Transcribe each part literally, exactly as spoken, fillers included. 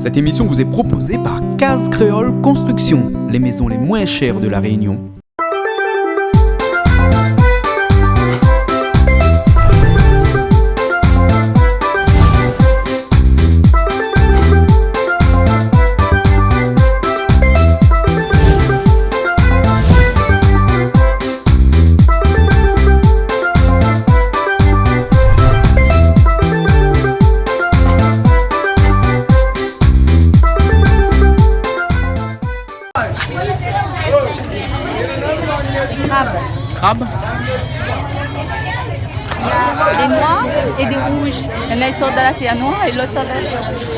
Cette émission vous est proposée par Case Créole Construction, les maisons les moins chères de La Réunion. Krab. Krab ? Na dé noir é dé rouz. Yonn i sort dan la tèr noir é lot i sort dan la tèr rouz.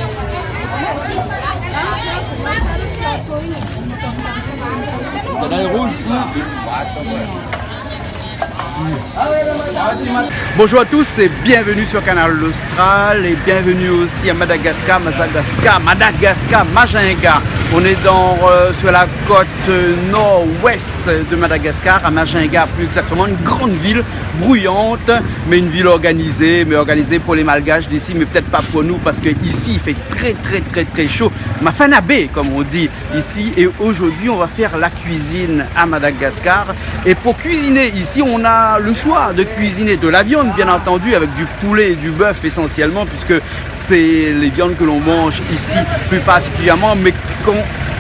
Bonjour à tous et bienvenue sur Kanal Austral et bienvenue aussi à Madagascar, Madagascar, Madagascar, Majunga. On est dans, euh, sur la côte, euh, nord-ouest de Madagascar, à Majunga plus exactement, une grande ville bruyante, mais une ville organisée, mais organisée pour les Malgaches d'ici, mais peut-être pas pour nous, parce que ici, il fait très, très, très, très chaud. Ma fanabe, comme on dit ici, et aujourd'hui, on va faire la cuisine à Madagascar. Et pour cuisiner ici, on a le choix de cuisiner de la viande, bien entendu, avec du poulet et du bœuf essentiellement, puisque c'est les viandes que l'on mange ici plus particulièrement. Mais quand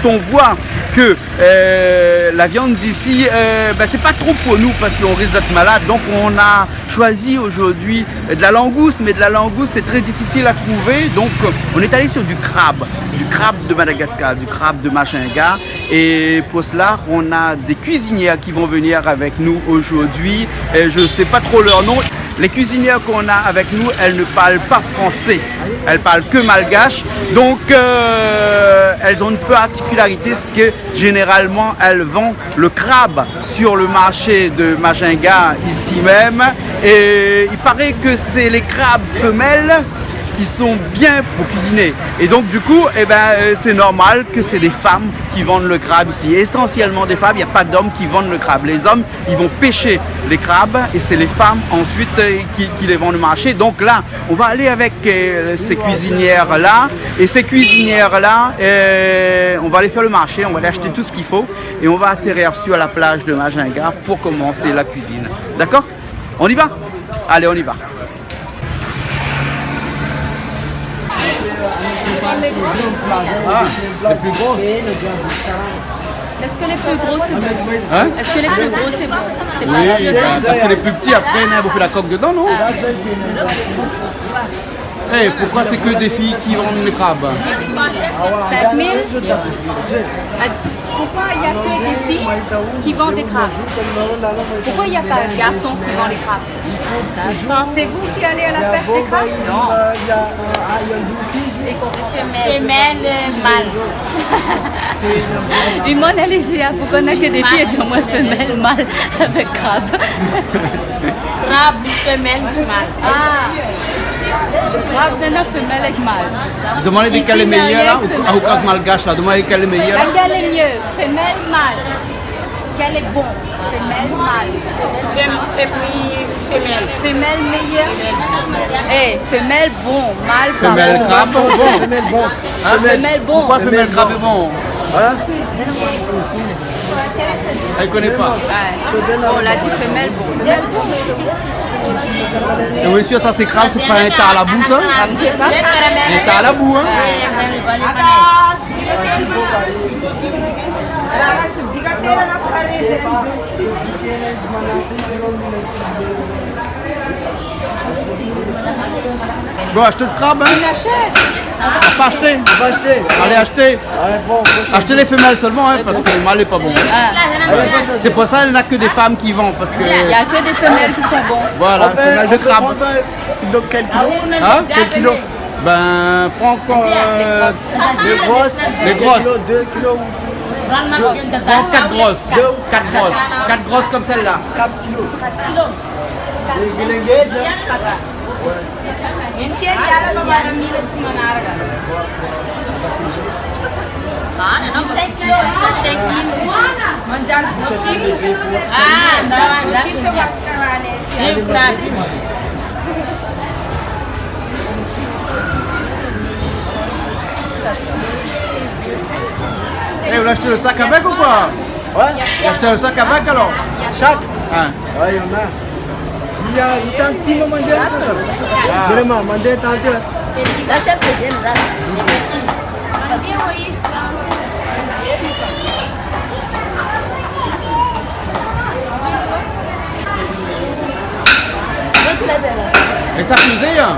on voit que, euh, la viande d'ici, euh, ben, c'est pas trop pour nous parce qu'on risque d'être malade, donc on a choisi aujourd'hui de la langouste, mais de la langouste, c'est très difficile à trouver. Donc, on est allé sur du crabe, du crabe de Madagascar, du crabe de Majunga. Et pour cela, on a des cuisinières qui vont venir avec nous aujourd'hui. Et je sais pas trop leur nom. Les cuisinières qu'on a avec nous, elles ne parlent pas français. Elles parlent que malgache. Donc, euh, elles ont une particularité, c'est que généralement, elles vendent le crabe sur le marché de Majunga, ici même. Et il paraît que c'est les crabes femelles qui sont bien pour cuisiner. Et donc, du coup, eh ben, euh, c'est normal que c'est des femmes qui vendent le crabe ici. Essentiellement des femmes, il n'y a pas d'hommes qui vendent le crabe. Les hommes, ils vont pêcher les crabes et c'est les femmes ensuite, euh, qui, qui les vendent au marché. Donc là, on va aller avec, euh, ces cuisinières-là. Et ces cuisinières-là, euh, on va aller faire le marché, on va aller acheter tout ce qu'il faut et on va atterrir sur la plage de Majunga pour commencer la cuisine. D'accord ? On y va ? Allez, on y va. Ah, les plus gros. Est-ce que les plus gros, c'est bon ? Hein ? Est-ce que les plus gros, c'est bon ? C'est pas... Oui, parce que les plus petits, après, il y en a beaucoup la coque dedans, non ? Eh, pourquoi c'est que des filles qui vendent les crabes ? Cinq mille ? Pourquoi il y a que des filles qui vendent des crabes ? Pourquoi il n'y a pas un garçon qui vend les crabes ? C'est vous qui allez à la pêche des crabes ? Non. Femelle, euh, mâle. Li domann ali si, ah, pourquoi il n'y a que des filles, et moi femelle, mâle avec crabe. Crabe, femelle, mâle. Ah. Le crabe, il y en a femelle et mâle. Demandez lesquels les meilleurs, là, au, au crabe malgache, là. Demandez lesquels les meilleurs. Laquelle est mieux ? Femelle, mâle. Quel est bon ? Femelle, mâle. Fem-, fem-, femelle. Femelle meilleure. Femelle. Eh, femelle bon, mâle pas bon. Femelle crabe bon. Femelle bon. Hein ? Femelle bon. Pourquoi femelle crabe est bon ? Hein ? Elle connaît pas. Ouais. On l'a dit femelle bon. Femelle bon. Et oui, sûr, ça c'est crabe, c'est pas un tas à la boue, ça ? Ah, c'est pas ça. Un tas à la boue, hein ? Ouais. Bon, achetez le crabe, hein ? On achète. On va acheter. On va acheter. Allez, achetez. Ouais, bon, faut... Achetez les femelles seulement, hein, parce que le mâle est pas bon. Ah. C'est pour ça qu'il n'y a que des femmes qui vendent, parce que... Il y a que des femelles qui sont bonnes. Voilà, femelle de crabe. On peut prendre, euh, donc, quel kilo ? Hein ? Quel kilo ? Ben, prends encore, euh, les grosses. Les grosses. Deux kilos, deux kilos ou... Prends quatre grosses. Deux. Quatre grosses. Quatre grosses comme celle-là. Quatre kilos. Quatre kilos. Les, les gueuses, hein ? Ouais. Cinq kilos, cinq kilos. Ah, non, là, c'est bien. Allez, vas-y. Une grande. Eh, ou la ashté lo sak avèk ou koi ? Ouais. Ou la ashté lo sak avèk alor ? Sak ? Hein. Ouais, néna. Néna, néna in ti moman dèrièr sa. Ah. Vréman, mandé tanto. La, sé lo dézièm, la. É sa pèz, hein ?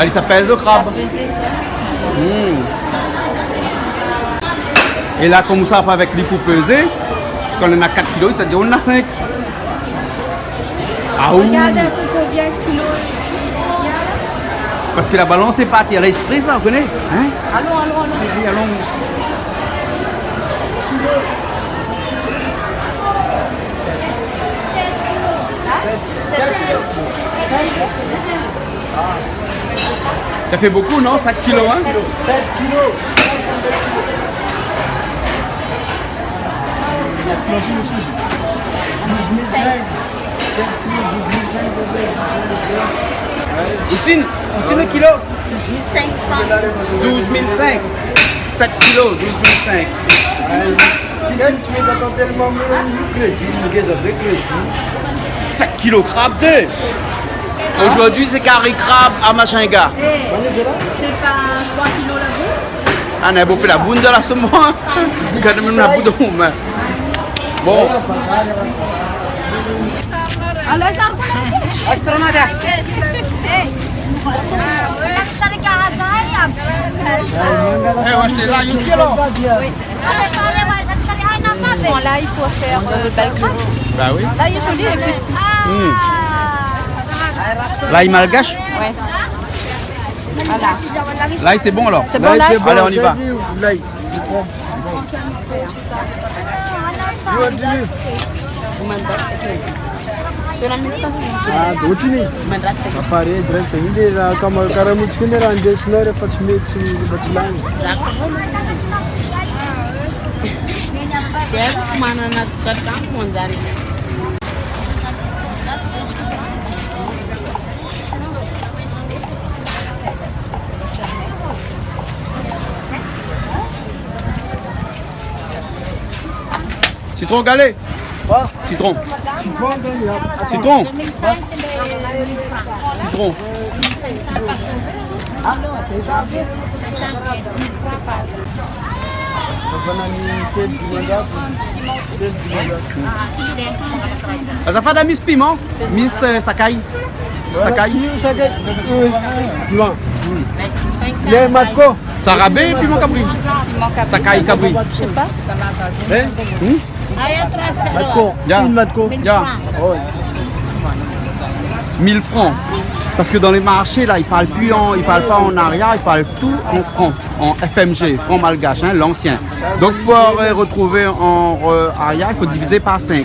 Alé, sa pèz lo krab. Sa pèz, sa. Hmm. É la, konmsa, apré, avèk li pou pèzé, kan néna kat kilo, sa i di néna sink. Ah oui. Regarde un peu combien de kilos il y a là. Parske la balans lé pa atèr la, èksprè sa, ou koné, hein ? Alon, alon, alon. Oui, oui, alon. Sa i fé bokou, non ? Sèt kilo, hein ? Sèt kilo. Douz mil sink. Ou tien, ou tien lo kilo ? Douz mil sink. Douz mil sink. Sèt kilo, douz mil sink. Sèt kilo krab dé. Zordi sé kari krab a Machinga. Eh, sé pa troi kilo la bout ? Ah, na bonpé la bout dan la somo. Gard minm la bout dan mon min. Bon. Astronot. Eh, ou ashté la osi alor ? Oui. Bon, là, il faut faire, euh, belle crème. Bah oui. Là, il est joli, il est petit. Hmm. Lay malgash ? Ouais. Voilà. Lay, sé bon alor ? C'est bon, là ? Lay, sé bon, alé, on y va. Lay. Ah, dotini. Apa re, dress ini de la kamar karamu chikine ran de sino re pachme chi bachlang. Chef, mana na tatang mondari. Sitron galé. Koi ? Sitron. Sitron, done, ya. Sitron. Sitron. Ah, sa fé da mis piman. Mis, euh, sakay. Sakay. Sakay. Oui. Piman. Mé matko. Sa rabé, piman kabri. Piman kabri. Sakay kabri. Je sais pas. Hein ? Hmm ? Matko. Ya. Une matko. Ya. Oh. Mil francs. Parce que dans les marchés, là, ils parlent plus en, ils parlent pas en aria, ils parlent tout en francs, en F M G, franc malgache, hein, l'ancien. Donc, pour, euh, retrouver en, euh, aria, il faut diviser par cinq.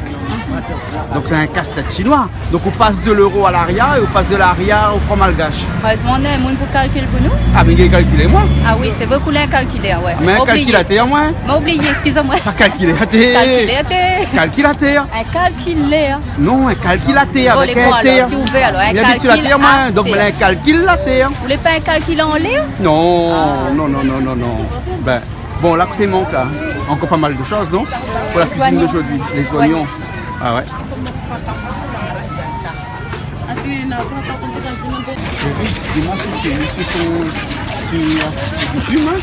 Donc, c'est un casse-tête chinois. Donc, ou pas de l'euro à l'aria et ou pas de l'aria au franc malgache. Erèzman, néna moun pou kalkil pou nou. Ah, mé mi kalkil, moin. Ah oui, sé vré ou lé in kalkilèr, ouais. Mé in kalkilatèr, moin. Ma oublié, excusez-moi. Pa kalkilatèr. Kalkilatèr. Kalkilatèr. In kalkilèr. Non, in kalkilatèr avèk in T. Bon, lé bon, alor, si ou vé, alor, in kalkil. Mi abit si la tèr, moin, donk, mé in kalkilatèr. Ou lé pa in kalkil anlèr ? Non, non, non, non, non, non. Ben, bon, la, sé mank, la. Ankor pa mal de shoz, non ? Pour la cuisine d'aujourd'hui, les oignons. Ah ouais. Dis-moi si c'est, si c'est, c'est coutume, hein ?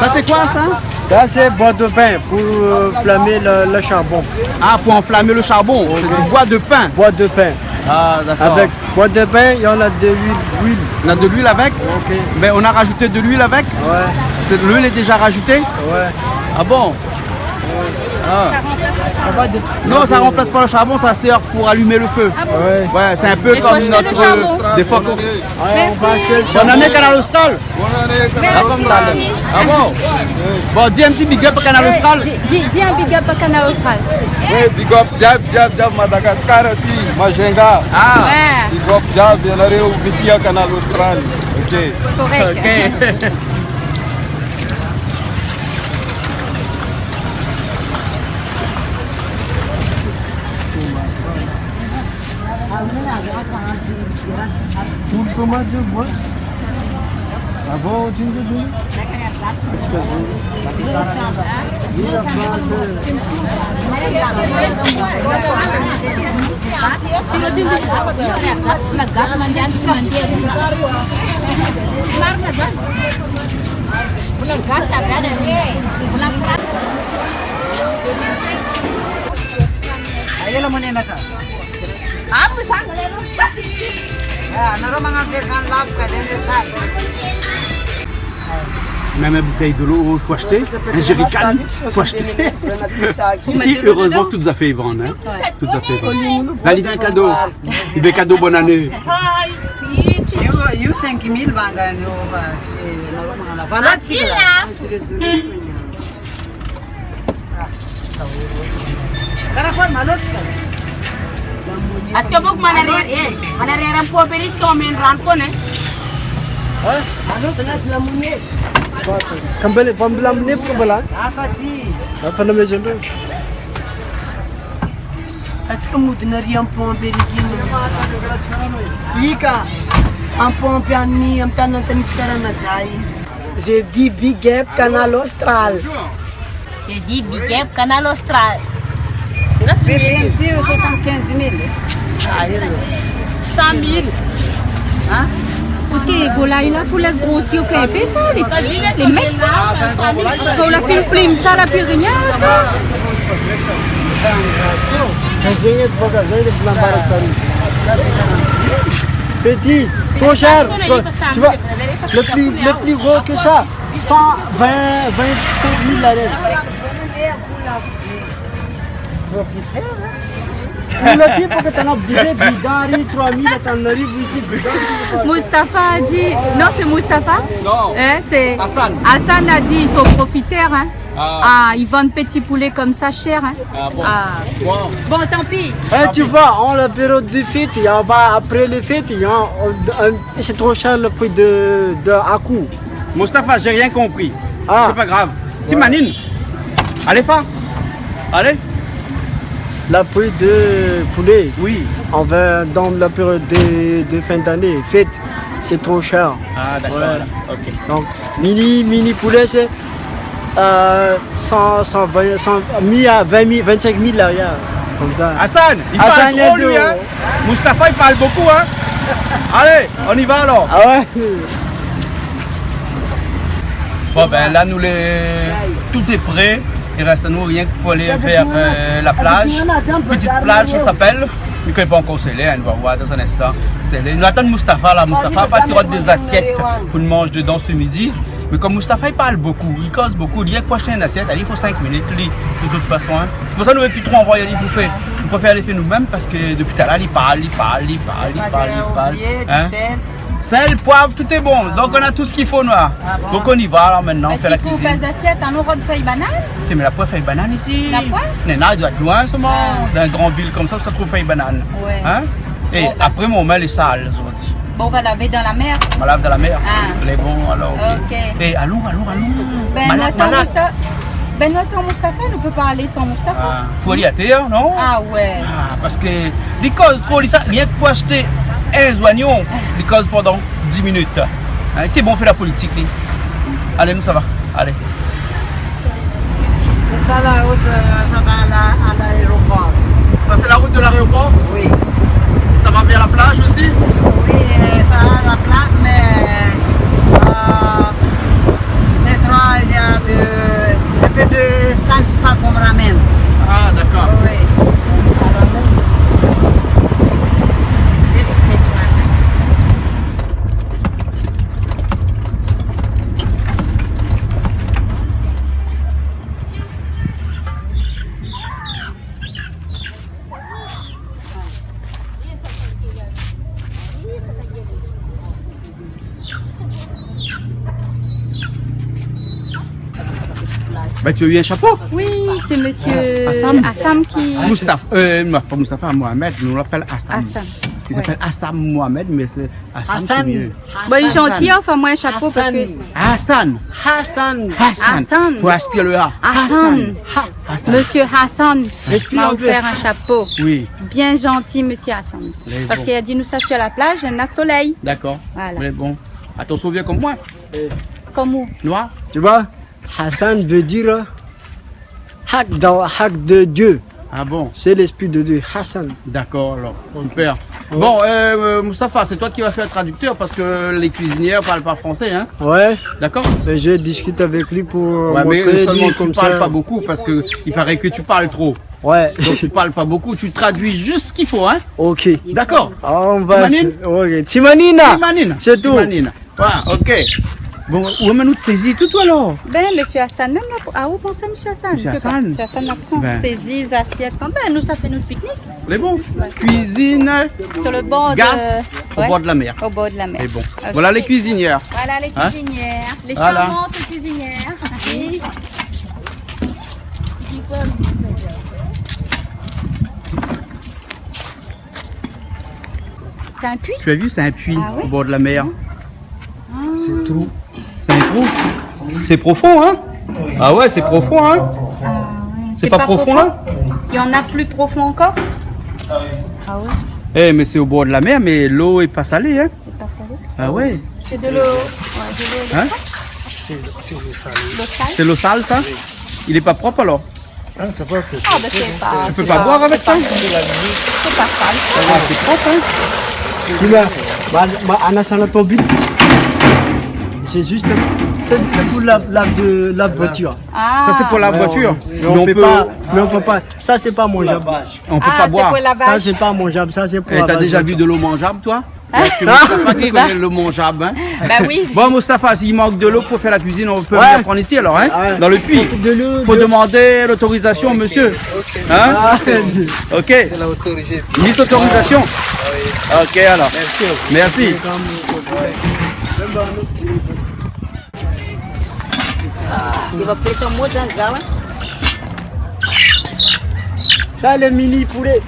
Ça, c'est quoi, ça ? Ça, c'est bois de pin pour, euh, flammer le, le charbon. Ah, pour enflammer le charbon, c'est du bois de pin. Bois de pin. Ah, d'accord. Avec bois de pin, il y en a de l'huile, l'huile. On a de l'huile avec ? Ok. Ben, on a rajouté de l'huile avec ? Ouais. C'est, l'huile est déjà rajoutée ? Ouais. Ah bon ? Ah. Non, ça remplace pas le charbon, ça sert pour allumer le feu. Ah bon ? Ouais. Ouais, c'est un peu comme notre, euh, des fois qu'on... Ouais, on va acheter le charbon. Bonne année, Kanal Austral. Bonne année, Kanal Austral. Ah bon ? Bon, di in ti big up à Kanal Austral. Di, di in big up à Kanal Austral. Oui, big up, diab, diab, diab, Madagascar, ti, Machinga. Ah. Ouais. Big up, diab, bien allé au Vitia Kanal Austral. Ok. Correct. Ok. Pour comment dire, moi ? Avant, tu me dis. Ayo la, mone na ka. Ah, na lo mangan de kan la, ka de sa. Même une bouteille de l'eau, faut acheter. Un jerrycan, faut acheter. Ici, heureusement, tout zafèr i vann, hein. Tout zafèr i vann. La, li fé kado. Li fé kado bonne année. You, you cinq mille, va gagner, va, c'est normal. Voilà, c'est là. Atika bok mana rere, eh, mana rere en pompe, atika men ran koné. Hein ? Kambele, pam lamne, pam bala. Apa nama jondo? Atika mudna ri en pompe, ri ki. Ika, en pompe, ami, am tan, tan, tika na dai. Je dis big up Kanal Austral. Je dis big up Kanal Austral. Soixante-quinze mille. Cent mille. Hein ? Oké, volay la, fo lès grosir, oké, épé sa, lé pti, lé mèt sa. Kan la fine plim sa, la pi rien sa. Petit, trop cher. Tu vois, le plus, le plus gros que ça. Cent vingt, vingt-cinq mille la règle. Profiter, hein. Ou la di pou ke t'as obligé, bidon, trois mille, t'as arrivé ici, bidon. Mustapha a dit, non, c'est Mustapha ? Non. Hein, c'est Hassan. Hassan a dit, ils sont profiteurs, hein. Ah. Ah, ils vendent petit poulet comme ça cher, hein. Ah bon. Ah. Bon. Bon, tant pis. Eh, tu vois, en la période des fêtes, et on va après les fêtes, et on, on, on, c'est trop cher le prix de, de à coup. Mustapha, j'ai rien compris. Ah. C'est pas grave. Ouais. Ti manine. Allez, fa. Allez. La prix de poulet. Oui. On va dans la période de, de fin d'année, fête, c'est trop cher. Ah, d'accord. Ouais. Ok. Donc, mini, mini poulet, c'est, euh, cent, cent vingt, cent, mi à vingt mille, vingt-cinq mille là, il y a, comme ça. Hassan, il parle trop, lui, hein. Mustapha, il parle beaucoup, hein. Allez, on y va alors. Ah ouais. Bon, ben, la, nou lé, tout est prêt. I rès anou rienk pou alé vèr, euh, la plage. Petite plage, sa i apèl. Mi koné pa ankor sé lé, nou va voir dans un instant. Sé lé. Nou atann Mustapha la. Mustapha la parti rod dé zasièt pou nou manz dedan ce midi. Mé kom Mustapha i parl bokou, i koz bokou, li, pou ashté in asièt, alé, i fo sink minit, li, de tout fason, hein. Sé pou sa nou vé pi tro anvoy ali pou fé. Nou préfèr alé fé nou mèm parske dopi talèr li parl, li parl, li parl, li parl, li parl. Hein ? Sèl, poiv, tout est bon. Donc, on a tout ce qu'il faut, nou. Ah bon ? Donc, on y va, alors, maintenant, on fait la cuisine. Mé si ou trouv pa zasièt, anou rod fèy banane. Té, mé la poin fèy banane isi. La poin ? Néna, i doi èt loin, solman. Ah. Dans une grande ville comme ça, ou sa trouv fèy banane. Ouais. Hein ? Et après, mon main, elle est sale, aujourd'hui. Bon, on va laver dans la mer. On va laver dans la mer. Ah. Lé bon, alors, ok. Ok. Et allons, allons, allons. Ben, malak, attends, malak. Musta-, ben, nou atann Mustapha, nou pé pa alé san Mustapha. Ah. Fo alé atèr, non ? Ah ouais. Ah, parske li koz tro, li sa, rienk pou ashté in zoignon, li koz pandan dix minutes. Hein, té bon, fé la politik, li. Alé, nou sava. Alé. C'est ça la route, euh, ça va à la, à l'aéroport. Ça, c'est la route de l'aéroport ? Oui. Et ça va vers la plage aussi ? Oui, euh, ça va à la plage, mais, euh, c'est trop, il y a de, un peu de sale, c'est pas comme ramen. Ah, d'accord. Oui. Ben, tu as eu un chapeau ? Oui, c'est monsieur Assam. Assam qui... Moustapha, euh, non, pas Moustapha, Mohamed, nous l'appelle Assam. Assam. Li apèl Hassan Mohamed, mé sé Hassan, sé myé. Bon, li lé zanti, Hassan. Anfin, moin, in shapo, parske Hassan. Hassan. Hassan. Hassan. Fo aspir le A. Hassan. Hassan. Ha. Hassan. Monsieur Hassan, ma ofèr in shapo. Oui. Bien zanti, monsieur Hassan. Parske li la di nou sa, sur la plage, na solèy. Dakor. Voilà. Mé bon, atansion, vien konm moin. Konm ou ? Noir. Tu vois, Hassan veut dire Hak dan, Hak de Dieu. Ah bon ? C'est l'esprit de Dieu, Hassan. Dakor, alor. Ok. Super. Ouais. Bon, euh, euh, Mustapha, c'est toi qui vas faire traducteur parce que les cuisinières parlent pas français, hein ? Ouais. Dakor ? Mais je discute avec lui pour, euh, montrer lui comme ça. Ouais, mais seulement tu parles pas beaucoup parce que il paraît que tu parles trop. Ouais. Donc tu parles pas beaucoup, tu traduis juste ce qu'il faut, hein ? Ok. Dakor ? Ah, on va... Timanine ? Ok. Timanine. Timanine. C'est tout. Timanine. Ah, ok. Bon, ou amenn out sézi tout, ou alor ? Ben, monsieur Hassan, mèm la, ah, ou pans monsieur Hassan ? Monsieur Hassan. Monsieur Hassan la pran sézi, zasièt, kan mèm, nou sa fé nout piknik. Lé bon. Ouais. Cuisine. Sur le bord de, ouais. Au bord de la mer. Au bord de la mer. Lé bon. Ok. Voilà les cuisinières. Voilà les cuisinières. Hein ? Voilà. Les charmantes cuisinières. Oui. C'est un puits ? Tu as vu, c'est un puits au bord de la mer. Ah oui ? Ah. C'est trou. C'est un trou. C'est profond, hein ? Oui. Ah ouais, c'est profond, hein ? Ah ouais. C'est pas profond, là ? Il y en a plus profond encore ? Ah oui. Ah ouais. Eh, mais c'est au bord de la mer, mais l'eau est pas salée, hein ? C'est pas salé ? Ah ouais. C'est de l'eau, ouais, de l'eau électrique. Hein ? C'est, c'est l'eau salée. L'eau sale ? C'est l'eau sale, ça ? Oui. Il est pas propre, alors ? Ah, c'est pas que... Ah, ben, c'est pas, tu peux pas boire avec ça ? C'est pas sale. Ah, c'est propre, hein ? Dis-moi, ma, ma, Anna, ça n'a pas bu. C'est juste, c'est juste pour la, la, de, la voiture. Ah. Ça, c'est pour la voiture. Ouais, ouais. Mais on peut pas, mais on peut pas. Ça, c'est pas mangeable. On peut pas boire. Ah, c'est pour la vache. Ça, c'est pas mangeable. Ça, c'est pour la vache. Eh, t'as déjà vu de l'eau mangeable, toi ? Parce que Mustapha, tu connais l'eau mangeable, hein ? Bah oui. Bon, Mustapha, s'il manque de l'eau pour faire la cuisine, on peut venir prendre ici alors, hein ? Ouais. Dans le puits. Faut de l'eau, faut demander l'autorisation, monsieur. Ok. Hein ? Ah. Ok. C'est l'autorisé. Miss autorisation. Ah oui. Ok, alors. Merci. Merci. Ah, il va péter un mot dans ça, ouais. Ça, le mini poulet.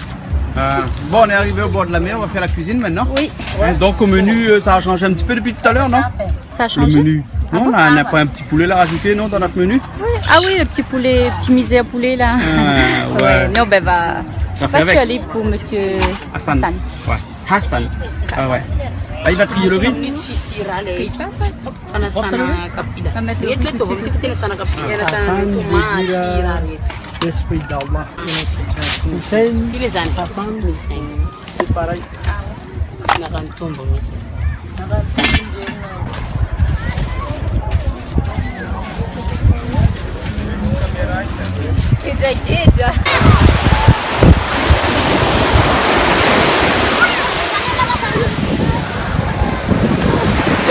Euh, bon, on est arrivé au bord de la mer, on va faire la cuisine maintenant. Oui. Hein, donc au menu, euh, ça a changé un petit peu depuis tout à l'heure, non ? Ça a changé ? Le menu. Ah bon ? Non, on a, on a pas un petit poulet là rajouté, non, dans notre menu ? Oui. Ah oui, le petit poulet, petit misère poulet là. Ah, ouais. Ouais. Non, ben, va, va faire avec. Tu as libre pour monsieur Hassan. Hassan. Ouais. Hassan. Ah ouais. Ah, il va trier le riz. Trier pas ça. Ana sana kapila. Regarde le taureau, tu fais sana kapila, ana sana tomat, il arrive. L'esprit d'Allah. Hussein, Hassan, c'est pareil. Na kan tombo, monsieur.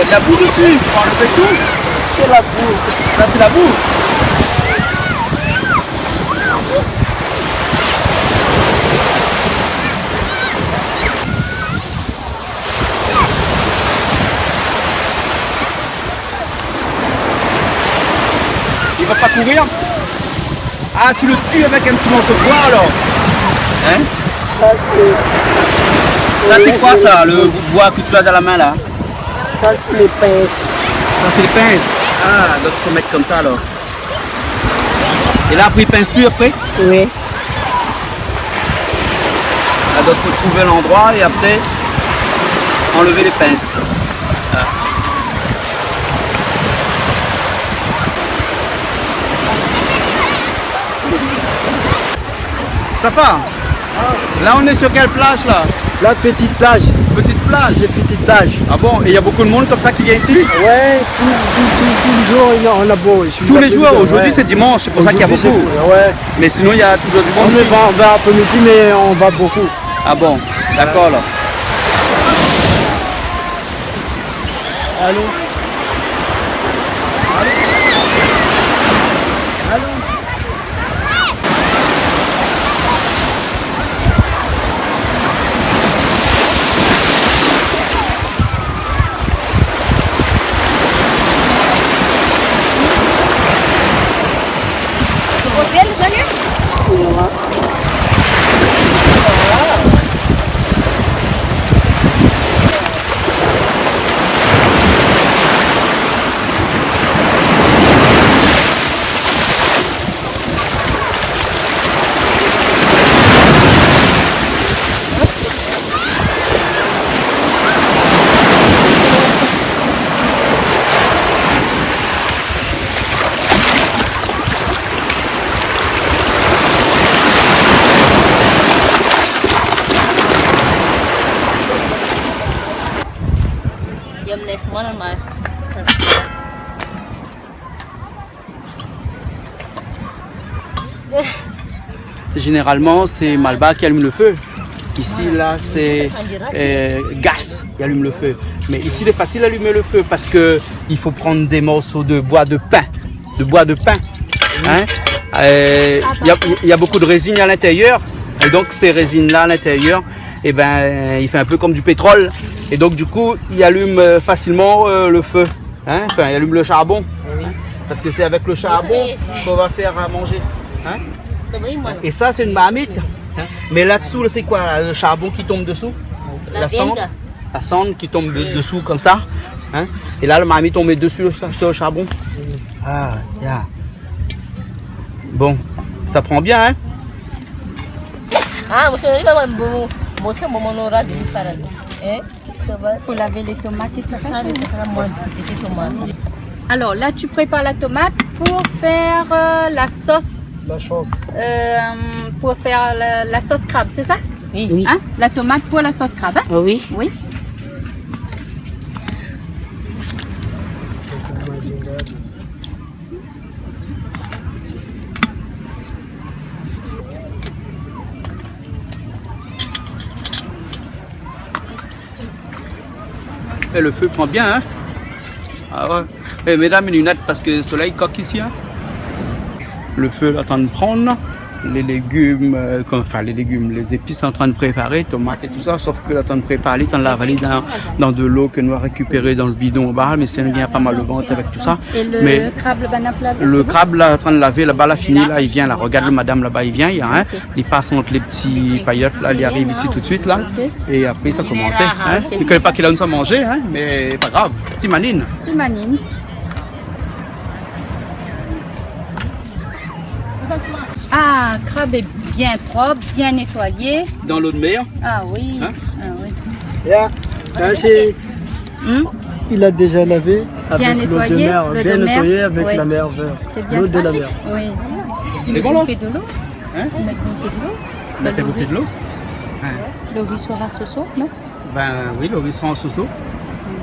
Il y a de la boue dessus, faut enlever tout. C'est la boue. Ça, c'est la boue. Il va pas courir ? Ah, tu le tues avec un petit morceau de bois, alors ? Hein ? Ça, c'est... Ça, c'est quoi, ça, le bois que tu as dans la main, là ? Ça, c'est les pinces. Ça, c'est les pinces. Ah, donc, faut mettre comme ça, alors. Et là, après, il pince plus après ? Oui. Là, donc, faut trouver l'endroit et après, enlever les pinces. Voilà. Mustapha, là, on est sur quelle plage, là ? La petite plage. Petite plage ? Ici, c'est petite plage. Ah bon ? Et il y a beaucoup de monde comme ça qui vient ici ? Ouais, tous, tous, tous, tous les jours, il y en a, on a beau, je suis... Tous les jours ? Aujourd'hui, c'est dimanche, c'est pour ça qu'il y a beaucoup. Aujourd'hui, c'est, ouais. Mais sinon, il y a toujours du monde ici. On va, on va après-midi, mais on va beaucoup. Ah bon ? D'accord, alors. Allô ? Allô ? Allô ? Vous pouvez nous donner ? Au revoir. Généralement, c'est Malbar qui allume le feu. Ici, là, c'est, euh, Gas qui allume le feu. Mais ici, il est facile d'allumer le feu parce que il faut prendre des morceaux de bois de pin. De bois de pin. Hein ? Euh, il y a, il y a beaucoup de résine à l'intérieur. Et donc, ces résines-là, à l'intérieur, eh ben, il fait un peu comme du pétrole. Et donc, du coup, il allume, euh, facilement, euh, le feu. Hein ? Enfin, il allume le charbon. Oui. Hein ? Parce que c'est avec le charbon qu'on va faire à manger. Hein ? Et ça, c'est une marmite. Hein ? Mais là-dessous, là, c'est quoi, là, le charbon qui tombe dessous ? La cendre. La cendre qui tombe de-, dessous comme ça. Hein ? Et là, la marmite, on met dessus le cha-, sur le charbon. Ah, ya. Bon, ça prend bien, hein ? Ah, monsieur, il va me montrer mon, mon aura de différent. Hein ? Pour laver les tomates et tout ça, ça, oui, ça sera moins de petites tomates. Alors là, tu prépares la tomate pour faire, euh, la sauce. La sauce. Euh, pour faire la, la sauce crabe, c'est ça ? Oui. Oui. Hein ? La tomate pour la sauce crabe, hein ? Ah oui. Oui. Et le feu prend bien, hein ? Ah ouais. Eh, mesdames, une lunette parce que le soleil coque ici, hein ? Le feu est en train de prendre. Les légumes, euh, comme, enfin, les légumes, les épices sont en train de préparer, tomates et tout ça, sauf que là, en train de préparer, en train de laver dans, dans de l'eau que nous avons récupérée dans le bidon en bas, mais c'est bien, pas mal le ventre avec tout ça. Et le crabe, le banane, là, c'est bon ? Mais le crabe, là, en train de laver, là-bas, là, fini, là, il vient, là. Regarde le madame là-bas, il vient, il y a, hein. Ok. Il passe entre les petits paillotes, là, il arrive ici tout de suite, là. Ok. Et après, ça commence, hein. Ah, ok. Je connais pas qui là nous sommes mangés, hein, mais pas grave. Ti manine. Ti manine. Ah, crabe est bien propre, bien nettoyé. Dans l'eau de mer. Ah oui. Hein ? Ah oui. Là, là, c'est Hmm ? Il a déjà lavé avec l'eau de mer, bien nettoyé, bien nettoyé avec la mer verte. Bien nettoyé, l'eau de la mer. C'est bien ça. Oui. C'est bon, là ? Il met un peu de l'eau. Hein ? Il met un peu de l'eau. Mettre un peu de l'eau. Hein. Le riz sera soso, non ? Ben oui, le riz sera en soso.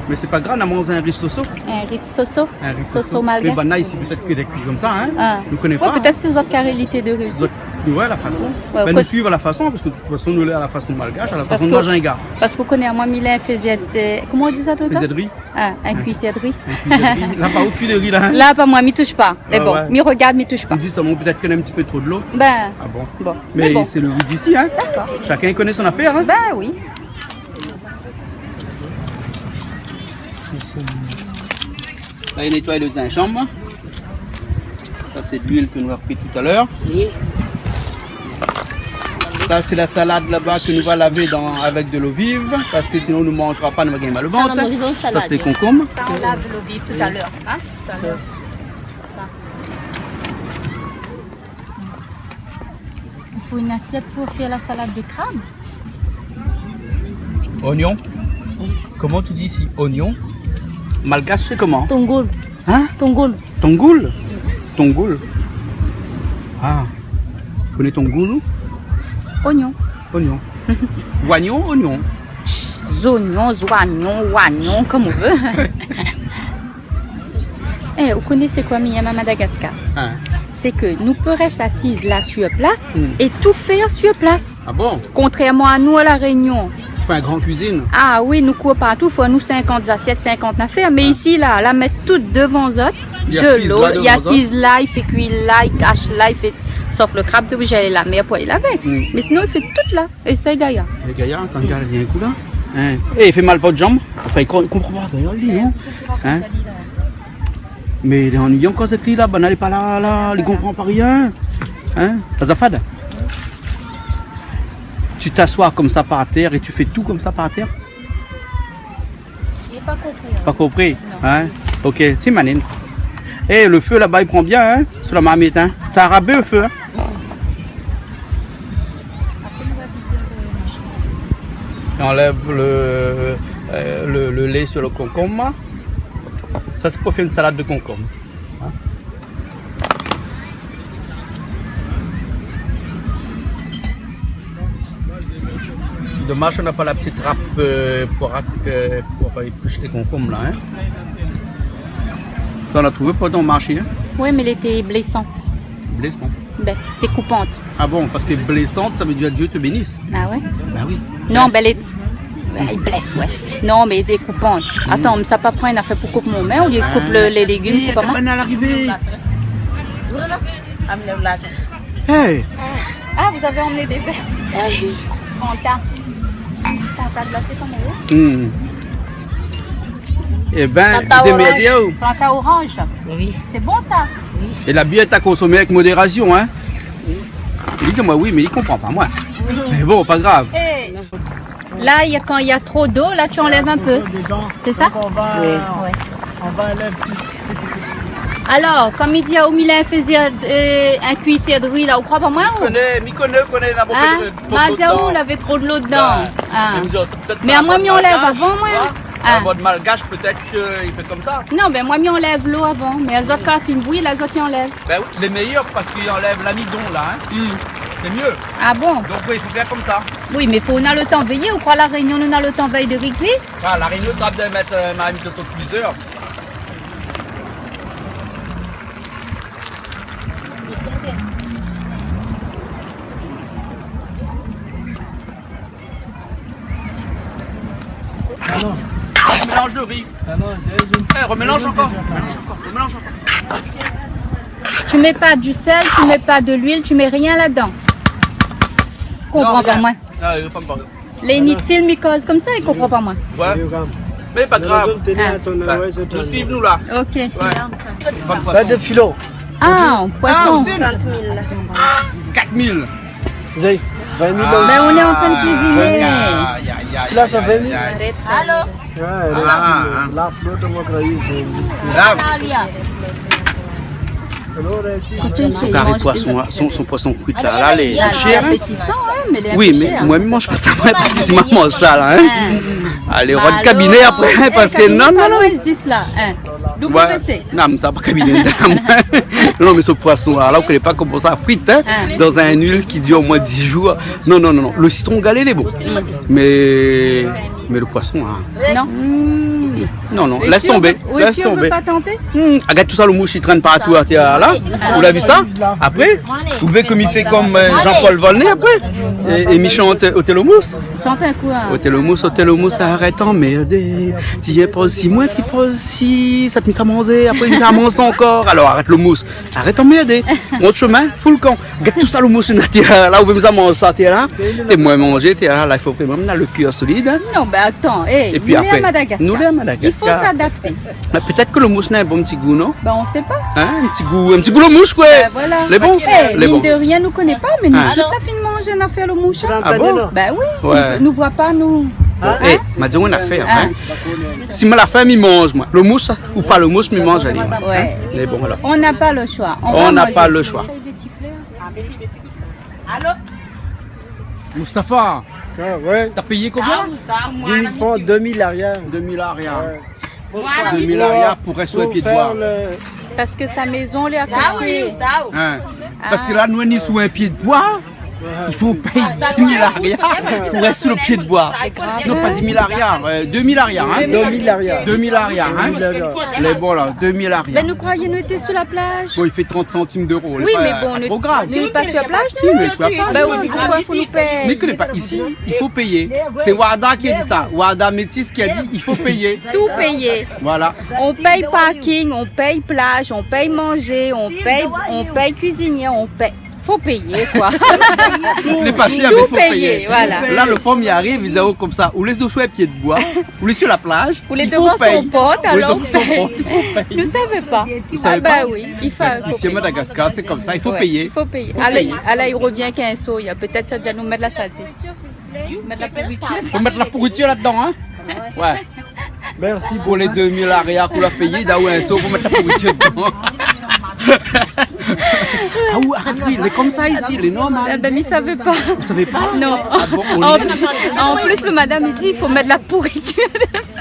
Mais c'est pas grave, on mange un riz soso. Un riz soso. Un riz soso. Soso malgache. Mais ben là, ici, peut-être que des cuits comme ça, hein ? Ah. Vous connaissez pas, hein ? Ouais, peut-être c'est une autre qualité de riz aussi. Ouais, la façon. Ouais, ben, nous suivons la façon, parce que de toute façon, nou lé a la fason malgash, a la fason de Majinga. Parske, parske ou koné, moin, mi lé in fizèr de, koman i di sa, tout le tan ? Fizèr de ri. Ah, in kuisèr de ri. In kuisèr de ri. La, pa ou kui de ri, la, hein ? La, pa moin, mi toush pa. Ah ouais. Mé bon, mi rogard, mi toush pa. Ou di solman pétèt k'i na in ti pé tro dolo. Ben, ah bon. Bon. Mé bon. Mé sé le ri d'isi, hein ? Dakor. Shakinn i koné son afèr, hein ? Ben oui. La, li nétoy le zinzanm. Sa, sé de luil ke nou la pri talèr. Oui. Sa, sé la salad laba ke nou va lavé dan, avèk de lo viv, parske sinon nou manzra pa, nou va gingn mal o vant. Sa, sé lé konkonm. Sa, on lave l'eau vive tout à l'heure, hein, tout à l'heure. Sa. Il faut une assiette pour faire la salade de crabe. Oignon. Comment tu dis ici, oignon ? Malgache, c'est comment ? Tongoul. Hein ? Tongoul. Tongoul ? Tongoul. Ah. Vous connaissez tongoul, ou ? Oignon. Oignon. Oignon, oignon. Zognon, zoignon, oignon, comme on veut. Eh, ou koné sé koi mi yèm a Madagaskar ? Hein. Sé ke nou pé rès asiz la sur plas é tou fé sur plas. Ah bon ? Kontrèrman a nou a La Rényon. Fé in gran kuizine. Ah oui, nou kour partou, fo nou sinkant zasièt, sinkant nafèr. Mé isi, la, la mèt tout dovan zot. De lo, li asiz la, li fé kui la, li kash la, li fé, sof le krab, té oblizé alé la mèr pou alé lavé. Mé sinon, li fé tout la. Éséy, Gaya. É Gaya, atann, Gaya, vien in kou la. Hein. Eh, li fé mal pa out zanm. Anfin, li konpran pa, Gaya, li, non ? Hein ? Mé lé annuiyan kan sé li la, banna lé pa la, la, li konpran pa rien. Hein ? Azafad. Tu t'assois comme ça par terre et tu fais tout comme ça par terre ? J'ai pas compris, hein. Pas compris, hein ? Non. Ok, ti manine. Eh, le feu là-bas, il prend bien, hein, sur la marmite, hein. Ça a rabé le feu, hein. Et on enlève le, euh, le, le lait sur le concombre. Ça, c'est pour faire une salade de concombre. Hein ? Dommage, on n'a pas la petite râpe, euh, pour, euh, pour éplucher les concombres, là, hein. T'en as trouvé pour ton marché, hein ? Oui, mais elle était blessante. Blessante. Ben, découpante. Ah bon, parce que blessante, ça veut dire Dieu te bénisse. Ah ouais ? Bah oui. Non, blesse. Ben, elle est, ben, elle blesse, ouais. Non, mais découpante. Mm. Attends, mais ça pas prendre une affaire pour couper mon main, au lieu de couper le, les légumes, c'est comment ? Ah, t'as pas à l'arrivée. Hey. Ah, vous avez emmené des verres. Fanta. Fanta glasé comme on veut. Hmm. Eh ben, Fanta orange. Fanta orange. Oui. C'est bon, ça. Oui. Et la bière, t'as consommé avec modération, hein ? Oui. Il dit, moi, oui, mais il comprend pas, moi. Oui. Mais bon, pas grave. Eh. Là, il y a, quand il y a trop d'eau, là, tu enlèves un peu. C'est ça ? Oui. Ouais. Alors, comme il dit, Aoumi la in fézé, euh, in kuisèr de ri la, ou kroi pa moin, ou ? Mi koné, mi koné, ou koné, na bonpé d'lo dedan. Hein ? M'a di aou, lavé tro d'lo dedan. Bah, mi di, sé pétèt in mod malgash, tu vois. Mé amoin, mi anlèv avan, moin. Hein ? In mod malgash, pétèt ke i fé konmsa. Non, mé moin, mi anlèv lo avan. Mé lézot, kan i fine bouyir, lézot i anlèv. Ben oui, lé méyèr parske i anlèv lamidon la, hein. Hmm. Sé myé. Ah bon ? Donk oui, i fo fé konmsa. Oui, mé fo, nou na lo tan véyé, ou kroi La Rényon, nou na lo tan véy de ri kui ? Ah, La Rényon, sa va mèt, euh, minm de plizyèr. Remélange le riz. Eh, remélange encore. Remélange encore. Remélange encore. Tu mets pas du sel, tu mets pas de l'huile, tu mets rien là-dedans. Non, rien. Konpran pa moin. Ah, i konpran pa. Lé initil, mi koz konmsa, i konpran pa moin. Ouais. Mé pa grav. Bah, nou suiv nou la. Ok. Ouais. Pas de filo. Ah, poisson. Ah, on dit. Quatre mille. Quatre mille. Zé, vingt mille. Ah, ben, on est en train de cuisiner. Aïe, aïe, aïe, aïe, aïe. Là, ça fait mille. Allô ? Ouais, la fleur de mon crayon, c'est... Là. Son kari poisson, hein, son, son poisson frit la, la, lé shèr, hein. Lé apétisan, hein, mé lé shèr. Oui, mé moin, mi manz pa sa, moin, parske si ma manz sa la, hein. Hein. Alé, rod kabiné apré, hein, parske non, non, non. Zis la, hein. Ouais. Non, mé sa pa kabiné. Non, mé se poisson la, la, ou koné pa koman sa frit, hein, dan in luil ki dir omoin dis zour. Non, non, non, non. Le sitron galé, lé bon. Mé Mé le poisson, hein. Non. Hmm. Non, non, lès tonbé, lès tonbé. Ou lé sir, ou vé pa tanté ? Hmm. Agard tout sa, lo mous i trène partou atèr la. Ou la vi sa ? Apré, ou vé ke mi fé konm, euh, Jean-Paul Volnay apré. É, é mi shant Oté lo mous. Shant in kou, hein. Oté lo mous, oté lo mous, arèt anmèrdé. Ti inpoz si moin, ti poz si, sa té mi sa manzé, apré mi sa manz ankor. Alor arèt lo mous, arèt anmèrdé. Pran out shomin, fou le kan. Gèt tout sa lo mous atèr la, ou vé mi sa manz sa atèr la. Té moin manzé, té la, la, i fo vréman na le kèr solid, hein. Non, ben attends, eh, nou lé à Madagascar. Et puis après, nous, les à Madagascar. Il faut s'adapter. Mé pétèt ke lo mous na in bon ti gou, non ? Ben, on sait pas. Hein, in ti gou, in ti gou lo mous, koi. Ben voilà. Lé bon. Eh, lé bon. Mine de rien, nou koné pa, mé nou tout la fine manz in afèr lo mous, hein. Ah bon ? Ben oui, ouais. Nou voi pa, nou. Bon, hein ? Eh, ma di aou in afèr, hein. Si moin la fin, mi manz, moin. Lo mous, ou pa lo mous, mi manz, alé. Ouais. Hein ? Lé bon, alor. On n'a pas le choix. On n'a pas le choix. Allô ? Mustapha, ah ouais. T'as payé combien ? Dix mille francs, deux mille ariar. Deux mille ariar. Ouais. Deux mille ariar pou rès su lé pié d'boi. Pour faire le... Parce que sa maison, elle est à côté. Hein. Ah. Parske la, nou, nou lé su in pié d'boi. I fo péy dix mille ariar pou rès su le pié d'boi. Non, pa dix mille ariar, euh, deux mille ariar, hein. Deux mille ariar. Deux mille ariar, hein. Lé bon la, deux mille ariar. Ben, nou kroiyé nou té su la plaz. Bon, i fé trant santim d'euro. Oui, mé bon, nou lé pa su la plaz, nou. Si, mé su la plaz. Ben oui, poukoi fo nou péy ? Mé ke lé pa isi, i fo péyé. Sé Warda ki la di sa. Warda Métis ki la di, i fo péyé. Tout payé. Voilà. On paye parking, on paye plage, on paye manger, on paye, on paye cuisinier, on paye. Fo péyé, koi. Lé pa shèr, mé fo péyé. Tout payé, voilà. La, le fanm i ariv, i di aou konmsa, ou lé su in pié d'boi, ou lé su la plaz, ou lé devan son port, alor, i fo péyé. Nou savé pa. Vous savez pas ? Ah ben oui, i fo, fo péyé. Ici à Madagascar, c'est comme ça, il faut payer. Ouais, i fo péyé. Alé, alé, i revien k'in so, i a pétèt sa di anou mèt la salté. Mèt la pourritir. Fo mèt la pourritir la-dedan, hein ? Ouais. Merci beaucoup. Pou lé deux mille ariar k'ou la péyé, da ou in so pou mèt la pourritir dedan. Ah, ou arèt, oui, lé konmsa isi, lé normal. Eh ben, mi savé pa. Vous savez pas ? Non. Ah bon, on est... En plus, le madame, il dit, il faut mettre la pourriture dessus.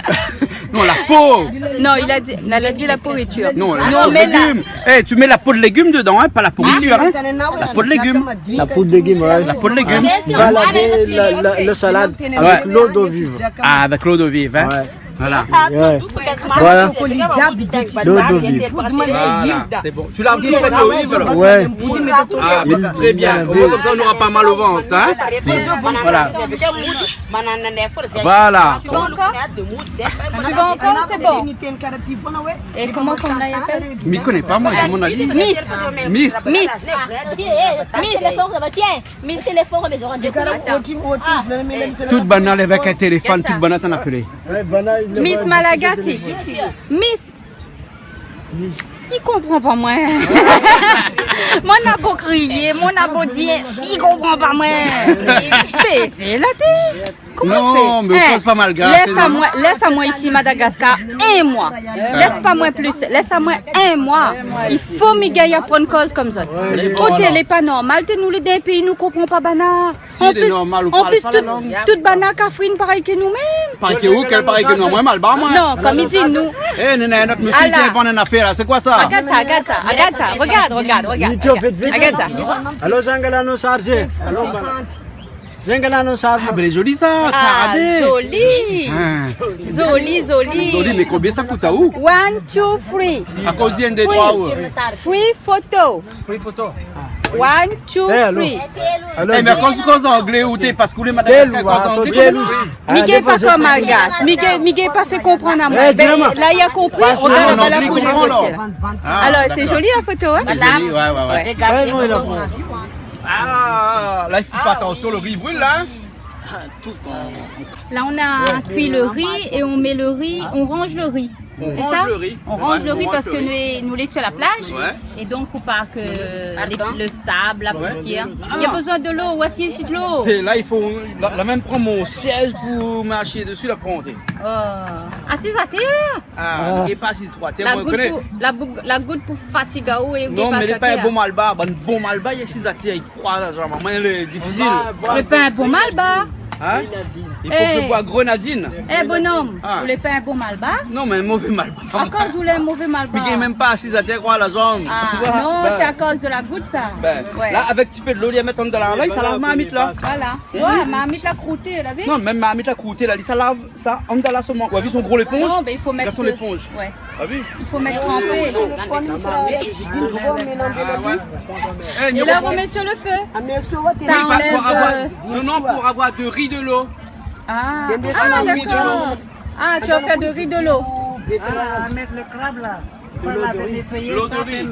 Non, la peau. Non, il a dit, elle a dit la pourriture. Non, la peau de légumes. Eh, tu mets la peau de légumes dedans, hein, pas la pourriture, hein. La peau de légumes. La peau de légumes, ouais. La peau de légumes. Va laver la, la, la salade avec l'eau d'eau vive. Ah, avec l'eau d'eau vive, hein. Ouais. Voilà. Ouais. Voilà. L'eau d'eau vive. Voilà, c'est bon. Tu laves tout avec l'eau vive, alors ? Ouais. Ah, mais c'est très bien. Au moins, comme ça, on n'aura pas mal au ventre, hein ? Voilà. Voilà. Tu veux encore ? Tu veux encore ? C'est bon. Et comment qu'on appelle ? Mi koné pa, moin, koman i di ? Miss. Miss. Miss. Miss. Miss. Tout banna avèk in téléfone, tout banna tann apélé. Miss Malagasy. Miss. Li konpran pa moin. Moin na bo kriyé, moin na bo di, li konpran pa moin. Pézé la tèt. Koman i fé ? Non, mé ou koz pa malgash, lès amoin, lès amoin isi Madagascar in moi. Lès pa moin plis, lès amoin in moi. I fo mi gingn aprann koz konmsa. Oté, lé pa normal, té nou lé dan in péi nou konpran pa banna. Si, lé normal, ou parl pa la lang. An plis, tout banna kafrine parèy ke nou mèm. Parèy ke ou, kèl parèy ke nou, moin, malbar, moin. Non, konm i di nou. Eh, néna in not mésyé ki invant in nafèr la. Sé koi sa ? Agard sa, agard sa, agard sa. Regard, regard, regard. Vit, vit, vit. Agard sa. Alor, zangala nou sharjé. Alor, zangala nou sharjé. Ah, ben, lé zoli sa. Ah, zoli. Zoli, zoli. Zoli, mé konbien sa kout aou ? One, two, three. Akoz di in, dé, troi, ou ? Three photo. One, two, three. Eh, mé kan ou koz anglé, ou té, parske lé Madagascar i koz anglé. Mi gingn pa konm malgash. Mi gingn, mi gingn pa fé konprann amoin. Eh, ben, la, li la konpri. Regard, la, la poul. Alor, sé zoli la foto, hein ? Sé zoli, ouais, ouais, ouais. Ah, la, i fo fé atansion, le ri i bril la, hein ? Là, on a cuit le riz et on met le riz, on range le riz. C'est ça ? On range le riz. On range le riz parce que nous, nous lé sur la plage. Ouais. Et donc, pour pas que les, le sable, la poussière. Il y a besoin de l'eau. Voici ici de l'eau. Té, la, i fo, la, la mèm pran mon sièz pou marshé dési, la pran, té. Oh. Asiz atèr. Ah, mi gingn pa asiz troi. Té, la gout pou, la gout pou fatig aou é ou gingn pa asiz atèr. Non, mé lé pa in bon malbar. Bann bon malbar i asiz atèr. Kroi la, zama, moin lé difisil. Lé pa in bon malbar. Hein ? I fo ke mi boi grenadine. Eh, bonom, ou lé pa in bon malbar. Non, mé in mové malbar. Akoz ou lé in mové malbar ? Mi gingn mèm pa asiz atèr, kroi la, zama. Ah, non, sé akoz de la gout sa. Ben, la, avèk ti pé dolo, li mèt andan la, la, sa lav marmit la. Voilà. Ouais, marmit la krouté, la vi ? Non, mèm marmit la krouté la, li sa lav sa andan la solman. Ou la vi son gro léponz ? Non, ben, il faut mettre son léponz. Ouais. Ah oui. Il faut mettre trempé. Et là, on remet sur le feu. Ça enlève, euh, non, non, pour avoir de riz de l'eau. Ah, d'accord. Ah, tu vas faire de riz de l'eau. Ah, avec le crabe là. L'eau de riz.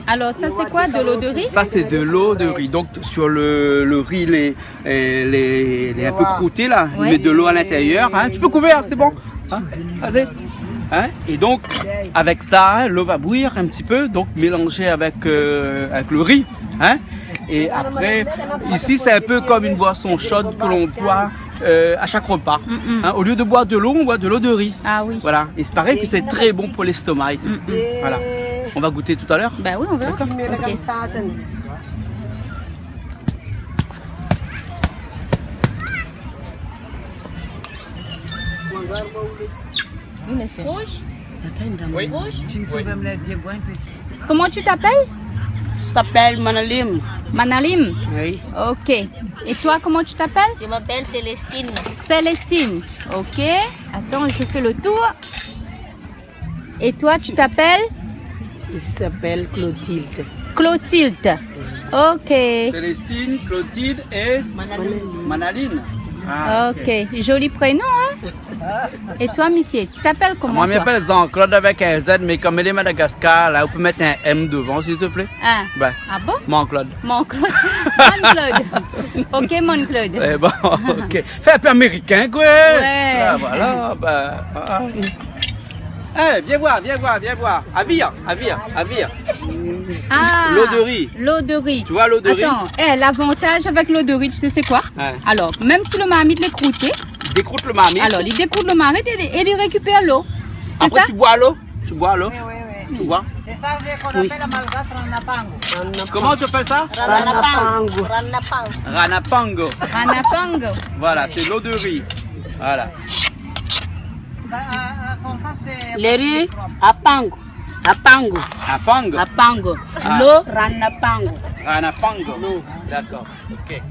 Alors, ça, c'est quoi, de l'eau de riz ? Ça, c'est de l'eau de riz. Donc, sur le, le riz, les, euh, les, les un peu croûtés, là, ils mettent de l'eau à l'intérieur, hein. Tu peux couvrir, c'est bon. Hein ? Assez. Hein ? Et donc, avec ça, hein, l'eau va bouillir un petit peu, donc mélangée avec, euh, avec le riz, hein. Et après, ici, c'est un peu comme une boisson chaude que l'on boit euh, à chaque repas. Mm, mm. Hein, au lieu de boire de l'eau, on boit de l'eau de riz. Ah oui. Voilà. Il paraît que c'est très bon pour l'estomac et tout. Mm, mm. Voilà. On va goûter tout à l'heure. Bah oui, on verra. D'accord. Ok. Rouge. Oui. Rouge. Comment tu t'appelles ? Je m'appelle Manalim. Manalim ? Oui. Ok. Et toi, comment tu t'appelles ? Je m'appelle Célestine. Célestine. Ok. Attends, je fais le tour. Et toi, tu t'appelles ? Je m'appelle Clotilde. Clotilde. Ok. Célestine, Clotilde et Manaline. Manaline. Ah, ok. Ok. Joli prénom, hein ? Et toi, monsieur, tu t'appelles comment, toi ? Moin, mi apèl Jean-Claude avèk in Z, mé konm lé Madagascar la, ou pé mèt in M dovan, s'il te plaît ? Ah. Ben, ah bon ? Mon Claude. Mon Claude. Mon Claude. Ok, mon Claude. Eh bon, ok. Fé in pé américain, koi. Ouais. Ah, voilà, ben, ah. Eh, vien voir, vien voir, vien voir. Avir, avir, avir. Ah, l'eau de riz. L'eau de riz. Tu vois l'eau de riz ? Attends, eh, l'avantage avec l'eau de riz, tu sais c'est quoi ? Ouais. Alors, même si le marmite lé croûté, décroute le marmite. Alors, li décrout le marmite et, et li récupère l'eau. C'est ça ? Après, tu bois l'eau. Tu bois l'eau. Oui, oui, oui. Tu vois ? C'est ça qu'on appelle en malgache ranapango. Comment tu appelles ça ? Ranapango. Ranapango. Ranapango. Ranapango. Voilà, c'est l'eau de riz. Voilà. Lé ri apango. Apango. Apango. Apango. Ah. Lo rana pango. Rana pango. Lo. D'accord. Ok.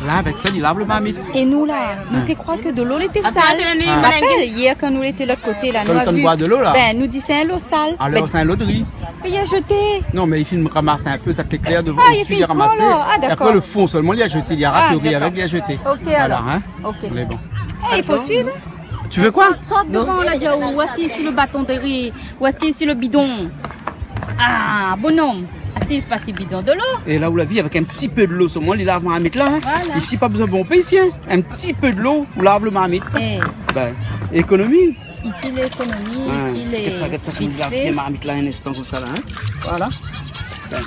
La, avèk sa, li lav lo marmit. É nou la, nou té kroi ke dolo lété sal. Ah. Ou rapèl, yèr kan nou lété lot koté la, kan nou té boir dolo la. Bin, nou di sé in lo sal. Alor, bin, sé in lo dri. Mé li la zété. Non, mé li fine ramas in pé, sa té klèr dovan. Ah, li fine pran la. Ah, dakor. É apré, lo fon solman, li la zété, li la rat lo ri avèk, li la zété. Ok, alor. Voilà, hein. Ok. Mé bon. Eh, i fo suiv, hein. Tu veux quoi ? Sort, sort dovan la, di aou, ou asiz si lo baton de ri, ou asiz si lo bidon. Ah, bonom, asiz pa si bidon dolo. É la, ou la vi, avèk in ti pé dolo solman, li lav marmit la, hein. Voilà. Isi, pa bezoin bonpé isi, hein. In ti pé dolo, ou lav lo marmit. Eh. Bin, ékonomi. Isi, lékonomi, ouais, isi, lé... Gèt sa, gèt sa, vit fé. Koman li lav bien marmit la, in instan konmsa la, hein. Voilà. Bin.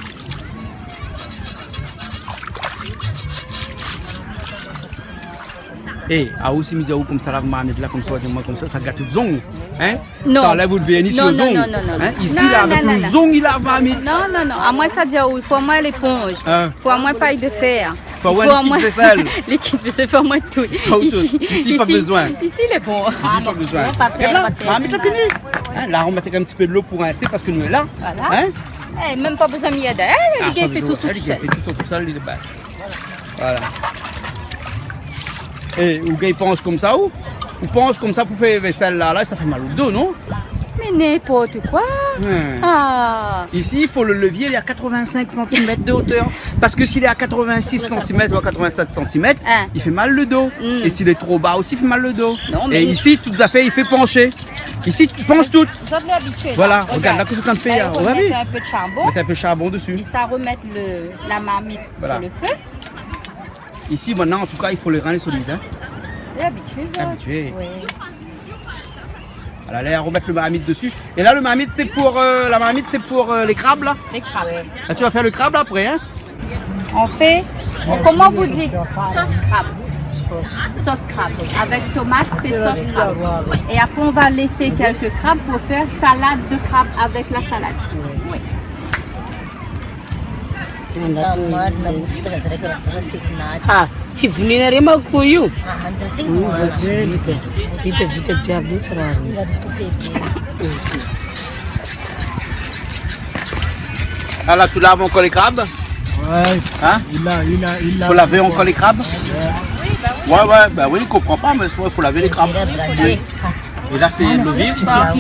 Eh, aou si mi di aou konmsa, lav marmit la konmsa, ou di amoin konmsa, sa gat out zong, hein ? Non. Sa anlèv out vèrni si out zong. Non, non, non, non, non. Hein ? Isi la, avèk lo zong, li lav marmit. Non, non, non. Amoin sa di aou, i fo amoin léponz. Hein ? Fo amoin pay de fèr. Fo amoin likid vésèl. Likid vésèl, fo amoin tout. Fo tout. Isi, isi, pa bezoin. Isi, lé bon. Isi, pa bezoin. Gèt la, marmit la fini. Hein, la, ou mèt in ti pé dolo pou rinsé parske nou lé la. Voilà. Hein ? Eh, mèm pa bezoin mi èd. Eh, li gingn fé tout sèl. Ah, pa bezoin. Li gingn fé tout sèl, li lé ba. Voilà. Eh, ou gingn pans konmsa, ou, ou pans konmsa pou fé vésèl la, la, sa fé mal o do, non ? Mé ninport koi. Ouais. Ah. Isi, i fo lo lévié, li lé a quatre-vingt-cinq centimètres de hauteur. Parske si li lé a quatre-vingt-six centimètres ou a quatre-vingt-sept centimètres, hein, li fé mal lo do. Mm. É si li lé tro ba osi, li fé mal lo do. Non, mé isi, tout zafèr, li fé panshé. Isi, li pansh tout. Zot lé abitié la. Voilà, regard, la, kosa ou fé, hein. Ou la vi ? Mèt in pé de sharbon. Mèt in pé sharbon dési. É sa, romèt lo, la marmit si lo fé. Voilà. Isi, mintnan, an tou ka, i fo lé rin lé solid, hein. Lé abitié, sa. Abitié. Oui. Voilà, la, ou romèt lo marmit dési. É la, lo marmit, sé pou, euh, la marmit, sé pou, euh, lé krab, la ? Lé krab. Ouais. La, ou va fé lo krab, la, apré, hein ? On fait, comment vous dites ? Sauce crabe. Sauce crabe. Avec tomate, c'est sauce crabe. Et après, on va laisser quelques crabes pour faire salade de crabe avec la salade. Oui. Ah, ti vuni na rema kuyu. Ah, la, tu laves encore les crabes ? Ouais. Hein ? Il a, il a, il a. Faut laver encore les crabes ? Ouais. Ouais, ouais, bah oui, il comprend pas, mais il faut laver les crabes. Oui. Et là, c'est l'eau vive, ça ?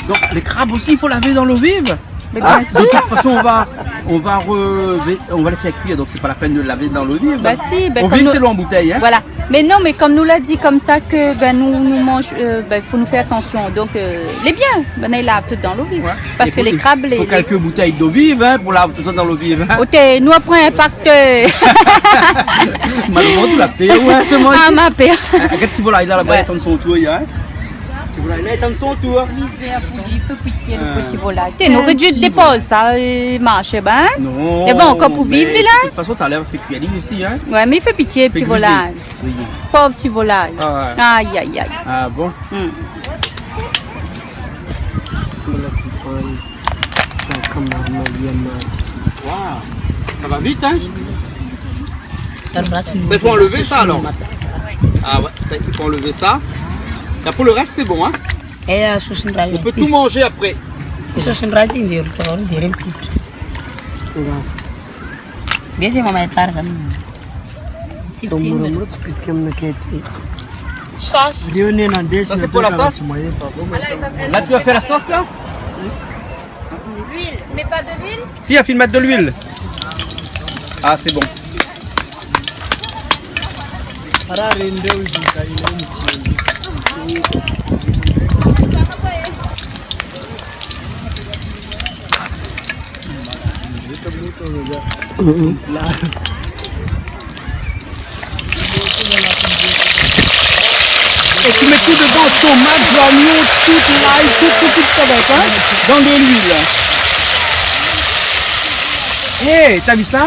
Donc, les crabes aussi, il faut laver dans l'eau vive ? Mais bien sûr. Ah, de toute façon, on va, on va re-, on va les faire cuire, donc c'est pas la peine de laver dans l'eau vive. Bah si, ben, eau vive, c'est l'eau en bouteille, hein ? Voilà. Mais non, mais comme nou la di konmsa ke, ben, nou, nou manz, euh, ben, fo nou fé atansion. Donc, euh, lé bien, ben, i lav tout dan lo viv. Ouais. Parske lé krab, lé, faut quelques bouteilles d'eau vive, hein, pour laver tout ça dans l'eau vive, hein. Oté, nou apré inpakt, euh. Malheureusement, tu l'as payé, ouais, c'est moi aussi. Ah, ma pèr. Hein, regarde, ti volay la, laba, ouais, i atann son tour, hein. Ti volay la, i atann son tour. Mizèr pou li, i fé pitié, lo ti volay. Té, nou noré di dépoz sa, euh, marsh, ben. Non, mé bon, ankor pou viv, li la. De toute façon, talèr, fé kui ali osi, hein. Ouais, mé i fé pitié, ti volay. Fé griyé. Oui. Pov ti volay. Ah ouais. Ay, ay, ay. Ah bon ? Hmm. Waouh. Ça va vite, hein ? Ça, il faut enlever ça, alors. Ah ouais, ça, il faut enlever ça. Là, pour le reste, c'est bon, hein ? On peut tout manger après. Bien sûr, maman, ça, ça. Sauce. Ça, c'est pour la sauce ? Là, tu vas faire la sauce, là ? L'huile, mais pas de l'huile. Si, la fine mèt de l'huile. Ah, c'est bon. Et tu mets tout dedans, tomate, oignon, tout, l'ail, tout, tout, tout, tout avec, hein, dans de l'huile. Eh, t'as vu ça ?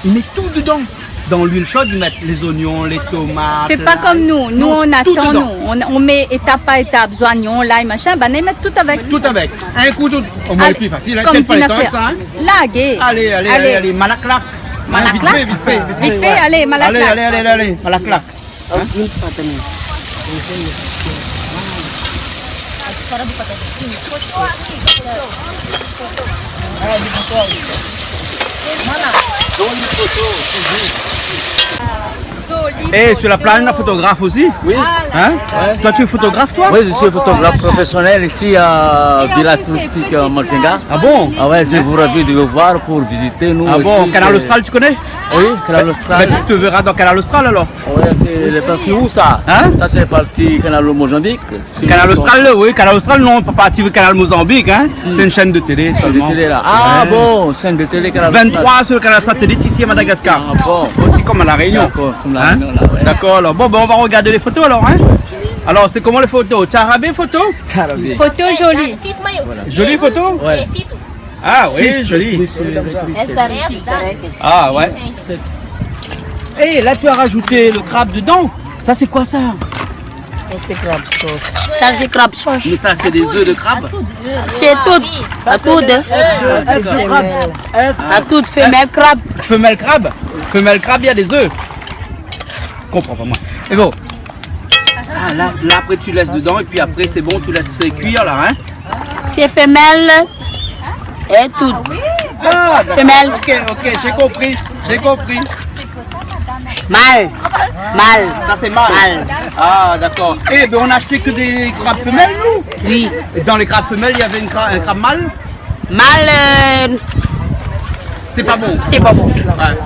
Il met tout dedans. Dans l'huile chaude, ils mettent les oignons, les tomates, l'ail. Fé pa konm nou. Non, nou, on atann, tout dedan. Nou, on, on mèt étap par étap, zoignon, lay, machin, banna i mèt tout avèk. Tout avèk. In kou tout. Omoin lé pli fasil, in. Alé, konm di nafèr. Lagé. Alé, alé, alé, alé, malaklak. Malaklak. Vit fé, vit fé, vit fé, ouais. Alé, malaklak. Alé, alé, alé, alé, malaklak. In ? Eh, sur la plage, on a photographe aussi ? Oui. Hein ? Ouais. Toi, tu es photographe, toi ? Oui, je suis photographe professionnel ici à village touristique, euh, Malfinga. Ah bon ? Ah ouais, je vous invite de voir pour visiter, nous aussi. Ah bon ? Canal Austral, tu connais ? Oui, Canal Austral. Ben, tu te verras dans Canal Austral, alors. Ouais, c'est les parties où, ça ? Hein ? Ça, c'est parti Canal Mozambique. Canal Austral, oui, Canal Austral, non, pa parti Canal Mozambique, hein. Si. C'est une chaîne de télé seulement. Chaîne de télé, là. Ah bon, chaîne de télé, Canal Austral. Vingt-trois sur le canal satellite ici à Madagascar. Ah bon. Aussi comme à La Réunion. D'accord, comme La Réunion, là, ouais. D'accord, alors. Bon, ben, on va regarder les photos, alors, hein. Alors, c'est comment les photos ? Tcharabe photo ? Tcharabe. Photo jolie. Voilà. Jolie photo ? Ouais. Ah oui, joli. Ah ouais. Et là, tu as rajouté le crabe dedans. Ça, c'est quoi ça ? C'est crabe sauce. Ça, c'est crabe sauce. Mais ça, c'est des œufs de crabe ? C'est tout. À tout, hein. Œufs de crabe. À tout, femelle crabe. Femelle crabe ? Femelle crabe, il y a des œufs. Comprends pas, moi. Et bon. Ah, là, là, après, tu laisses dedans et puis après, c'est bon, tu laisses cuire, là, hein ? C'est femelle et tout. Ah, d'accord. Femelle. Ok, ok, j'ai compris, j'ai compris. Mâle. Mâle. Ça, c'est mâle. Mâle. Ah, d'accord. Eh ben, on a acheté que des crabes femelles, nous. Oui. Et dans les crabes femelles, il y avait une cra-, un crabe mâle ? Mâle, euh, c'est pas bon. C'est pas bon. Ouais,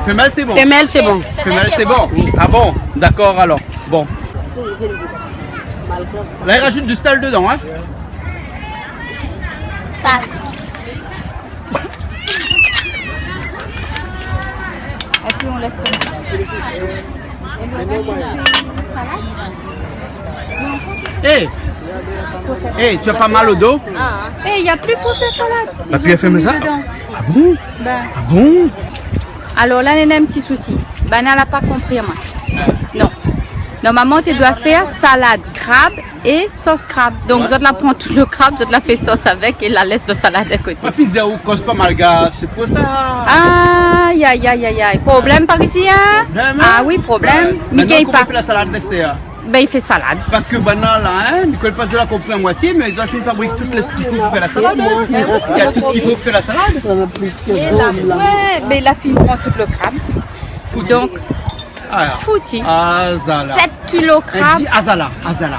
femelle, c'est bon. Femelle, c'est bon. Femelle, c'est bon. Oui. Ah bon ? D'accord, alors. Bon. Là, il rajoute du sel dedans, hein ? Sel. Et puis, on laisse comme ça. Eh ! Eh, tu as pas mal au dos ? Eh, y a plus pour faire salade. Ils ont tout mis dedans. Ah bon ? Ben. Ah bon ? Alors là, néna in ti sousi. Banna la pa konpri, moin. Non. Normalman, tu dois faire salade crabe et sauce crabe. Donc, zot la pran tout le crabe, zot la fé sauce avec et la lès le salade à côté. Ma fine di aou, ou koz pa malgash, c'est pour ça. Aïe, aïe, aïe, aïe, aïe. Problème par ici, hein ? Problème, hein ? Ah oui, problème. Ben, mi gingn pa. Koman i fé la salade, Lester ? Ben, i fé salade. Parce que banna la, hein, mi koné pa si zot la konpri à moitié, mais ils ont fini fabriquer tout ce qu'il faut pour faire la salade, hein. Il y a tout ce qu'il faut pour faire la salade. Et la, ouais, ben, la fine pran tout le crabe. Donc, fouti. Azala. Sept kilos crabe. Elle dit azala, azala.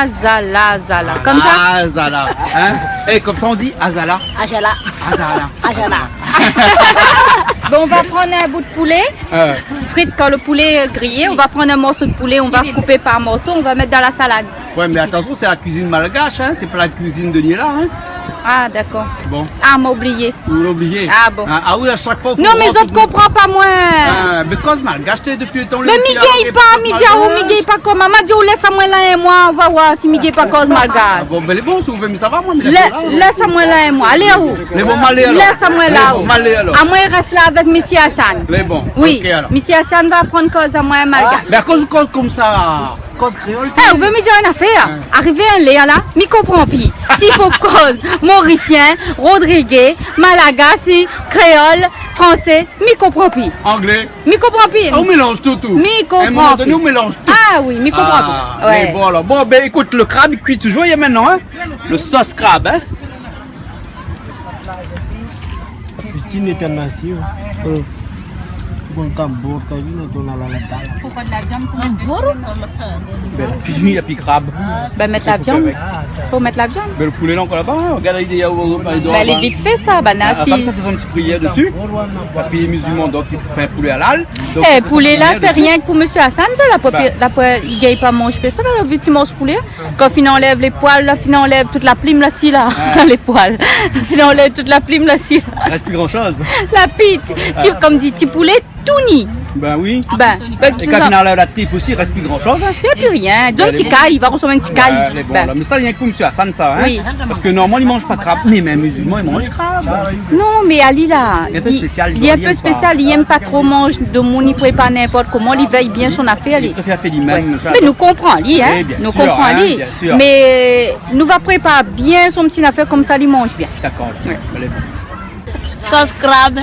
Azala, azala. Comme ça ? Azala. Hein ? Eh, comme ça, on dit azala. Azala. Azala. Azala. Bon, on va prendre un bout de poulet. Frites, quand le poulet est grillé, on va prendre un morceau de poulet, on va couper par morceaux, on va mettre dans la salade. Ouais, mais attention, c'est la cuisine malgache, hein, c'est pas la cuisine de Niela, hein. Ah, d'accord. Bon. Ah, ma oublié. Ou la oublié. Ah bon. Ah, ah oui, à chaque fois, faut... Non, mais zot i konpran pa moin. Ah, because malgache, depuis le temps... Mais mi gingn pa, mi di aou, mi gingn pa koman. Ma di aou, lès amoin la in moi, on va voir si mi gingn pa koz malgash. Ah bon, ben, lé bon, si ou vé, mi sava, moin, mi lès amoin la in moi. Alé aou. Lé bon, ma alé alor. Lès amoin la. Lé bon, ma alé alor. Amoin, rès la avèk Monsieur Hassan. Lé bon. Oui. Ok, alor. Monsieur Hassan va aprann koz amoin malgash. Ah, ben, akoz ou koz konmsa. Koz kréol. Eh, ou vé mi di aou in nafèr ? Ouais. Arivé in lèr la, mi konpran pi. Si fo koz morisien, rodrigé, malagasy, kréol, fransé, mi konpran pi. Anglé. Mi konpran pi. Ah, ou mélanz tout, tout. Mi konpran pi. À un moment donné, ou mélanz tout. Ah oui, mi konpran pi. Ah, ouais. Mais bon, alors. Bon, ben, écoute, le crabe, il cuit toujours, il y a maintenant, hein. Le sauce crabe, hein. Christine est en asie. Bon, kan bor, kan vin, on a la, la dalle. Faut pas de la viande pour mettre dessus. Ben, fini, il y a plus crabe. Ben, mèt la viann. Fo mèt la viann. Ben, le poulet, là, encore là-bas, hein. Regarde, il y a, il y a, il y a... Ben, lé vit fé, sa, ben, ah, si. Comme ça, fais un petit prière dessus. Parce qu'il est musulman, donc il faut faire un poulet halal. Donc, eh, poulé la, sé rienk pou Monsieur Hassan, sa, la, pou, la, pou, i gingn pa manz pi sa, la, vit i manz poulé. Kan fine anlèv lé poil la, fine anlèv tout la plim la, si la, lé poil. Fine anlèv tout la plim la, si la. Rès pi gran shoz. La pit, ti, konm di, ti poulé, Tout ni. Ben oui. Ben, ben, é kan ou anlèv la trip osi, i rès pi gran shoz, hein. Na pi rien. Dizon, in ti kay, i va konsomé in ti kay. Ouais, lé bon, la. Mé sa, rienk pou Monsieur Hassan, sa, hein. Oui. Parske normalman, li manz pa krab, mé mèm mizilman, li manz krab. Non, mé ali la, li lé in pé spésial, li èm pa tro manz demoun i prépar ninport koman, li vèy bien son afèr, li. Li préfèr fé li mèm, sa. Mé nou konpran li, hein. Oui, bien sûr, hein, bien sûr. Nou konpran li. Mé nou va prépar bien son ti afèr, konmsa li manz bien. Dakor, la. Ouais. Alé, bon. Sos krab.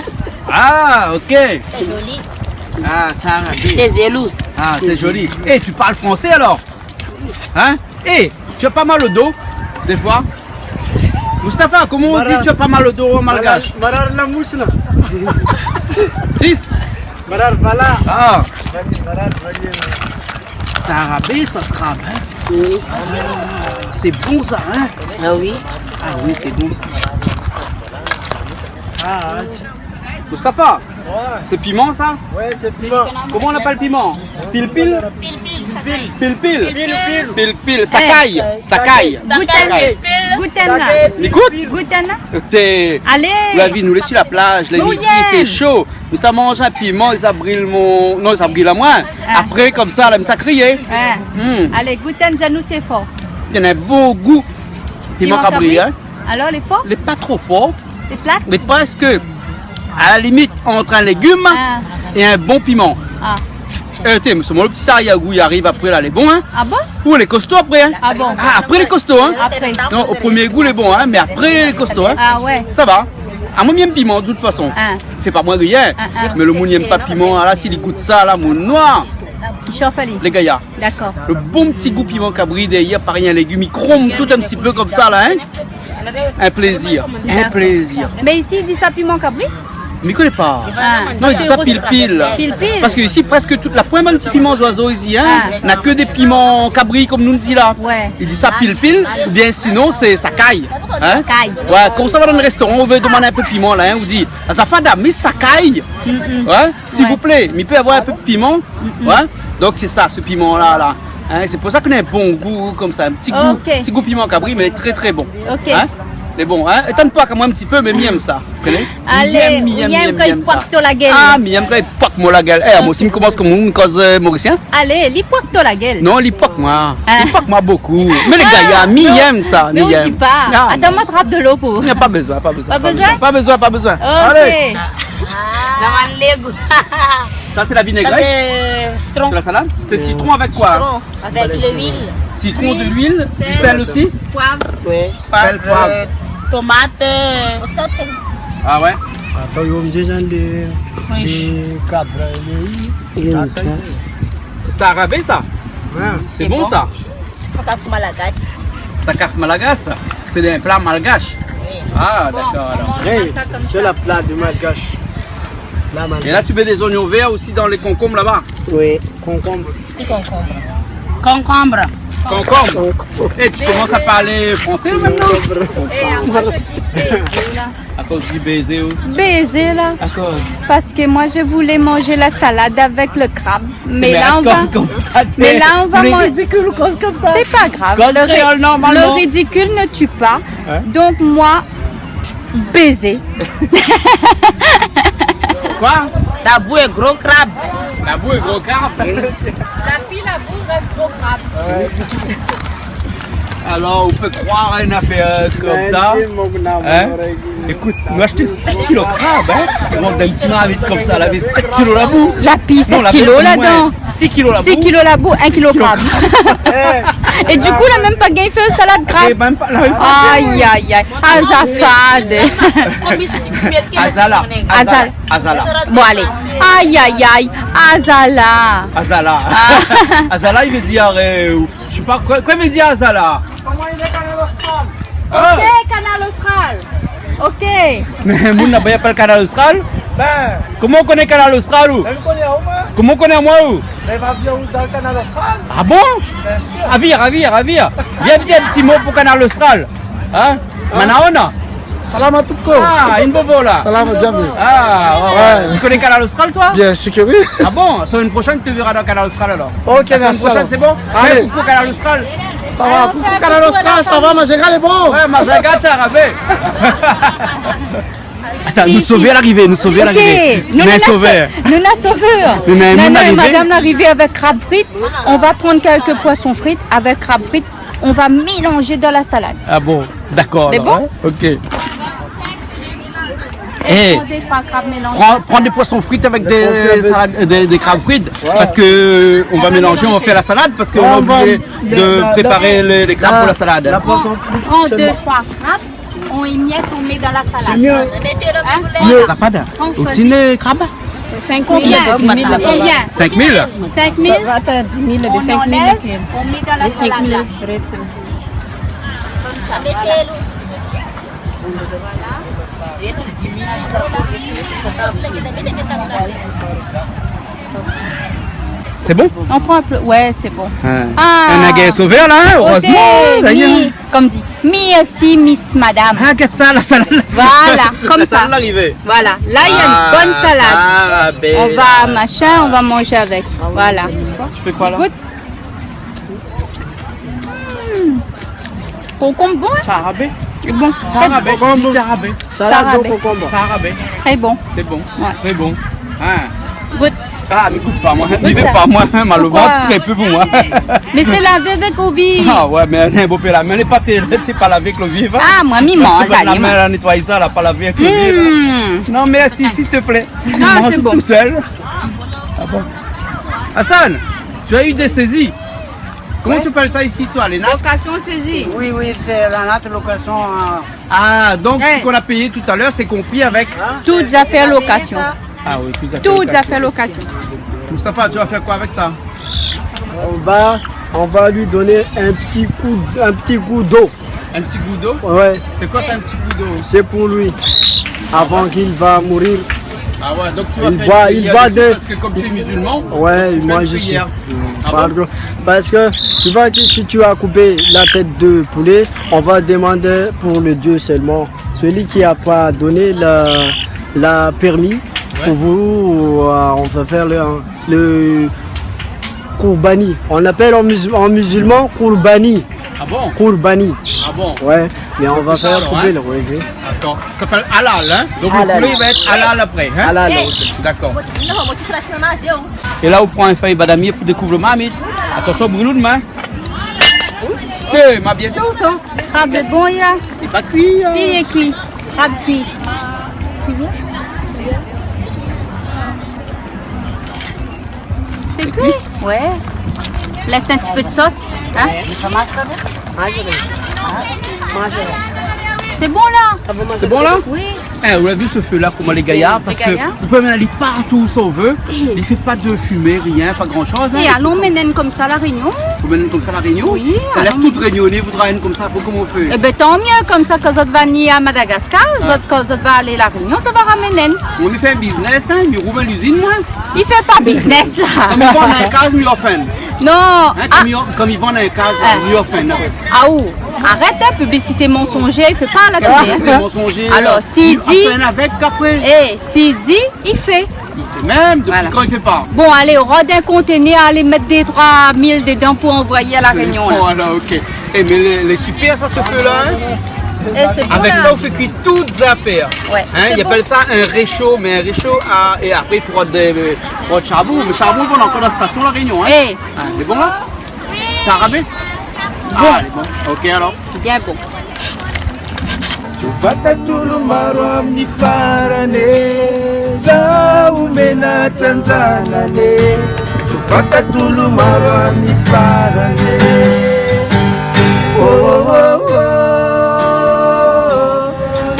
Ah, OK. Sé zoli. Ah, sa va bien. Sé zoli. Ah, c'est joli. Eh, tu parles français alors ? Hein ? Eh, tu as pas mal au dos, des fois ? Mustapha, comment on dit tu as pas mal au dos en malgache ? Marar, marar la mous la. Sis ? Marar, voilà. Ah. Marar, voilà. Sa va bien, sos krab, hein ? Oui. Ah, c'est bon ça, hein ? Ah oui. Ah oui, c'est bon ça. Ah, ouais. Mustapha, c'est piment, ça ? Ouais, c'est piment. Comment on appelle piment ? Pilpil ? Pilpil. Pilpil. Pilpil. Pilpil. Sakay. Eh, sakay. Gout in. Sakay. Gout in. Sakay. Li gout ? Gout in. Té. Alé. La vi, nou lé si la plaz, lé midi, i fé sho. Nou sa manz in piman, li sa bril mon, non, li sa bril amoin. Ah. Apré, konmsa, la, mi sa kriyé. Ah. Hmm. Alé, gout in, di anou sé for. Néna in bon gou. Piman kabri, hein. Alor, lé for ? Lé pa tro for. Lé plat ? Lé prèsk a la limit ant in légim é in bon piman. Ah. Eh, té, mé solman lo ti sari a gou i ariv apré la, lé bon, hein ? Ah bon ? Ou lé kosto apré, hein ? Ah bon ? Ah, apré lé kosto, hein ? Apré. Non, o promié gou lé bon, hein, mé apré lé kosto, hein ? Ah ouais. Sa va. Amoin, mi èm piman, de tout fason. Ah. Fé pa moin rien. Ah, ah. Mé lo moun i èm pa piman, ala, si li gout sa, la, moun noir. I shof ali. Lé gayar. Dakor. Lo bon ti gou piman kabri dèrièr, parèy in légim, i krom tout in ti pé konmsa la, hein. In plézir, in plézir. Mé isi, i di sa piman kabri ? Mi koné pa. Ah. Non, i di sa pilpil. Pilpil. Parske isi, prèsk tout, la poin bann ti piman zoizo isi, hein. Ah. Na ke dé piman kabri, konm nou di la. Ouais. I di sa pilpil, oubien sinon, sé sakay. Hein ? Sakay. Ouais, kan ou sava dan in réstoran, ou vé domann in pé piman la, hein, ou di, Azafada, mi sakay. Mm, mm. Ouais ? S'il vous plaît, mi pé avoir in pé piman ? Ouais. Donk sé sa, se piman la, la. Hein, sé pou sa ke li na in bon gou konmsa, in ti gou, ti gou piman kabri, mé trè, trè bon. OK. Hein ? Mé bon, hein, étonn pa kan mèm in ti pé, mé mi èm sa. Koné ? Alé, mi èm, mi èm, mi èm kan i pok to la gèl. Ah, mi èm kan i pok mon la gèl. Eh, moin osi, mi komans konm in koz, euh, morisien. Alé, li pok to la gèl. Non, li pok moin. Ah. Li pok moin bokou. Mé lé gayar, mi èm sa, mi èm. Ah, non. Mé ou di pa. Ah, sa, ma trap dolo pou. Non, pa bezoin, pa bezoin. Pa bezoin ? Pa bezoin, pa bezoin. OK. Alé. Ah. La mann légou. Ça, c'est la vinaigrette ? Ça, c'est citron. C'est la salade ? C'est citron avec quoi ? Citron, avec l'huile. Citron, de l'huile, du sel aussi ? Poiv. Oui. Sel, poiv. Euh, tomat, euh, ah ouais ? Atann, yo, mi di, jan de, de krab, euh, oui. Sa arabe, sa ? Ouais. C'est bon, ça ? Sakaf malagas. Sakaf malagas, c'est un plat malgache. Oui. Ah, d'accord, alors. Bon, on mange pas ça comme ça. Oui, c'est le plat du malgache. Plat malgache. Et là, tu mets des oignons verts aussi dans les concombres là-bas ? Oui, concombre. Qui concombre ? Concombre. Concombre. Eh, tu commences à parler français maintenant ? Eh, moi, je dis baiser, là. À cause du baiser, ou ? Baiser, là. À cause. Parce que moi, je voulais manger la salade avec le crabe. Mais là, on va, mais là, on va man-, c'est pas grave. Koz kréol normalman. Le ri-, le ridicule ne tue pas. Hein ? Donc, moi, baiser. Quoi ? Labou é gro krab. Labou é gro krab. La pil labou rès gro krab. Ouais. Alors, on peut croire à une affaire comme ça. Hein ? Écoute, nou ashté sèt kilo krab, hein ? Nou rant dan in ti marmit konmsa, lavé sèt kilo labou. La pi sèt kilo ladan. Non, lavé omoin sis kilo labou. Sis kilo labou, in kilo krab. Kilo krab. É du kou, la mèm pa gingn fé salad krab. É mèm pa, la mèm pa. Ay, ay, ay. Azafad. Azala. Azala. Azala. Bon, alé. Ay, ay, ay. Azala. Azala. Ah. Azala, i vé dir, euh, Je sais pas, quoi, quoi veut dire Azala ? Koman i lé Kanal Austral ? Ah. OK, Kanal Austral. OK. Mé moun laba i apèl Kanal Austral ? Ben. Koman ou koné Kanal Austral, ou ? Ben, mi koné aou, moin. Koman ou koné amoin, ou ? Ben, va vien ou dan Kanal Austral. Ah bon ? Bien sûr. Ah, vien, ah, vien, ah, vien. Vien dir in ti mo pou Kanal Austral. Hein ? Hein ? Manaona. Salam à tout le monde. Ah, in bobo la. Salam à Diamé. Ah, ouais, ouais. Ouais. Tu connais Kanal Austral, toi ? Bien sûr que oui. Ah bon ? La semaine prochaine, tu te verras dans Kanal Austral, alors. OK, merci, alors. La semaine prochaine, c'est bon ? Allez. Fais un coucou Kanal Austral. Ça va, coucou Kanal Austral, ça va, ma général est bon. Ouais, ma général, ça va, ben. Atann, si, nou sové larivé, nou sové larivé. Oké, nou, nou na sové. Nou na sové. Non, non, madam larivé avèk krab frit. On va prendre quelques poissons frits avec crabe frites. On va mélanger dans la salade. Ah bon, d'accord. C'est bon ? Oké. Eh, prendre des poissons frits avec des salades, des, des crabes frites, parce que on va mélanger, on va faire la salade, parce qu'on a oublié de préparer les, les crabes pour la salade. La poisson frit, prends deux, trois crabes. On émiette, on met dans la salade. C'est mieux. Hein ? Mieux. Zafad, ou tien krab ? Cinq mille. Combien ? Dix mille. Combien ? Cinq mille ? Cinq mille. Attends, dix mille, on enlève, on met dans la salade. Voilà. C'est bon ? On prend un peu. Ouais, c'est bon. Ah. On a gagné sauveur là, hein, heureusement, d'ailleurs. Comme dit, merci, Miss Madame. Ah, regarde ça, la salade. Voilà, comme ça. La salade arrivée. Voilà, là, il y a une bonne salade. Ah, ça va, belle. On va machin, on va manger avec. Voilà. Tu fais quoi, là ? Goûte. Hmm. Concombre bon, hein ? Sarabé. C'est bon. Sarabé. Concombre. Sarabé. Salade au concombre. Sarabé. Très bon. C'est bon. Ouais. Très bon. Hein. Goûte. Ah, mais goûte pas, moi. Goûte ça. Pas, moi, hein, mal au ventre, très peu pour moi. Mais c'est lavé avec eau vive. Ah ouais, mais, hein, bon, la main, elle est pas, t'es, t'es pas lavé avec l'eau vive, hein. Ah, moi, mi manz, la main, elle a nettoyé ça, elle a pas lavé avec l'eau vive, hein. Hmm. Non, merci, s'il te plaît. Non, c'est bon. Tout seul. Ah bon. Hassan, tu as eu des saisies. Comment tu appelles ça ici, toi, les nattes ? Location saisie. Oui, oui, c'est la natte location, euh. Ah, donc ce qu'on a payé tout à l'heure, c'est compris avec... Hein ? Toutes affaires location. Ah oui, toutes affaires location. Toutes affaires location. Mustapha, tu vas faire quoi avec ça ? On va, on va lui donner un petit coup, un petit coup d'eau. Un petit goût d'eau ? Ouais. C'est quoi ça, un petit goût d'eau ? C'est pour lui, avant qu'il va mourir. Ah ouais, donc tu vas faire une prière dessus parce que comme tu es musulman, tu fais une prière. Il boit, il boit de... Ouais, il mange ici. Ah bon ? Parce que, parce que tu vois que si tu as coupé la tête de poulet, on va demander pour le Dieu seulement. Celui qui a pas donné la, la permis pour vous, euh, on va faire le, le kourbani. On appelle en musul-, en musulman kourbani. Ah bon ? Kourbani. Ah bon ? Ouais, mais on va faire couper le, ouais. D'accord. Ça s'appelle halal, hein ? Donc le poulet, il va être halal après, hein ? Halal, ok. D'accord. Et là, on prend un feuille badamier pour découvrir le marmite. Attention, brûle une main. Eh, ma bien dit ça. Krab lé bon, ya. Lé pa kui, hein. Si, lé kui. Krab kui. C'est cuit ? Ouais. Laisse un petit peu de sauce, hein ? C'est bon, là ? C'est bon, là ? Oui. Eh, ou la vi se fé la, koman lé gayar, parske ou pé mèt ali partou ousa ou vé. Li fé pa de fimé, rien, pa gran shoz, hein. É alon mèt ali konmsa La Rényon. Ou mèt ali konmsa La Rényon ? Oui, alon. Tout Rényoné i voudra ali konmsa, apré koman ou fé ? Ében, tan myé, konmsa, kan zot va ni a Madagaskar, zot, kan zot va alé La Rényon, zot va ramèn ali. Ou i fé biznis, hein, ou i rouv in lizine, moin. I fé pa biznis, la. Konm i vann in kaz, mi ofèn. Non. Hein, konm i, konm i vann in kaz, mi ofèn. Ah, ou arèt, hein, piblisité mansonjèr, i fé pa la télé, hein. Piblisité mansonjèr. Alor, si i di, avèk apré. Eh, si i di, i fé. I fé mèm, dopi kan i fé pa ? Bon, alé, rod in konténèr, alé mèt dé troi mil dedan pou anvoyé a La Rényon, la. Bon, alor, ok. Eh, mé lé, lé super, sa, se fé la, hein ? Eh, sé bon, la. Avèk sa, ou fé kui tout zafèr. Ouais, sé bon. Hein, i apèl sa in récho, mé in récho a, é apré, i fo rod, rod sharbon. Mé sharbon, i vann ankor dan stasion La Rényon, hein ? Eh. Ah, lé bon, la ? Sa i rabé ? Bon. Ah, lé bon. Ok, alor. Bien bon. Tsouvata tolo maro amin'ny farany, za omena tanjanany. Tsouvata tolo maro amin'ny farany. Oh, oh, oh, oh.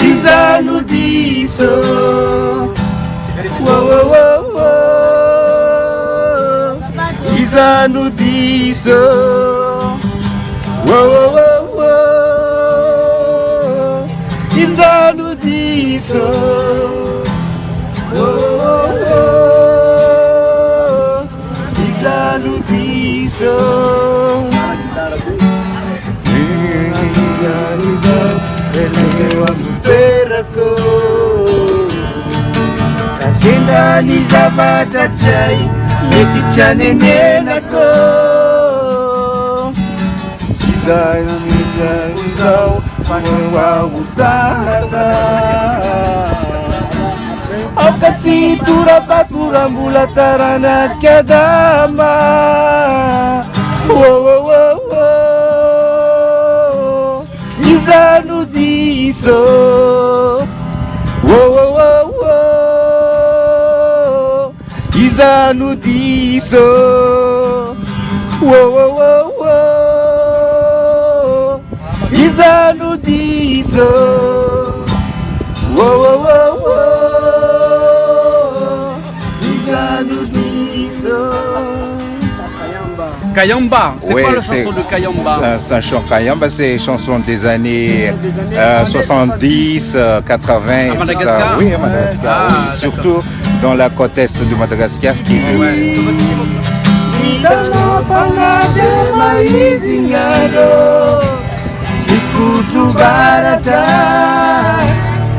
Iza no diso. Oh, oh, oh, oh. Iza no diso. Oh, oh, oh, oh. Iza no diso. Oh, oh, oh, oh. Iza no diso. Kazenda ny zavatra tsy hay, mety tsy anenenako. Izay mety izao, fa ny hoa ho tahaka. Ti tura pa tura mbula tarana kadama. Wo, wo, wo, wo. Iza nu diso. Wo, wo, wo, wo. Iza nu diso. Wo, wo, wo, wo. Iza nu diso. Wo, wo, wo, wo. Iza nu diso. Kayamba. C'est quoi la chanson de Kayamba ? Oui, c'est, c'est un, c'est un chan-, Kayamba, c'est chanson des années, euh, soixante-dix, euh, quatre-vingts et tout ça. À Madagascar ? Oui, à Madagascar, oui. Ah, d'accord. Surtout dans la côte est de Madagascar qui est... Ouais. Titano fana de maizi ngado, ikutu barata,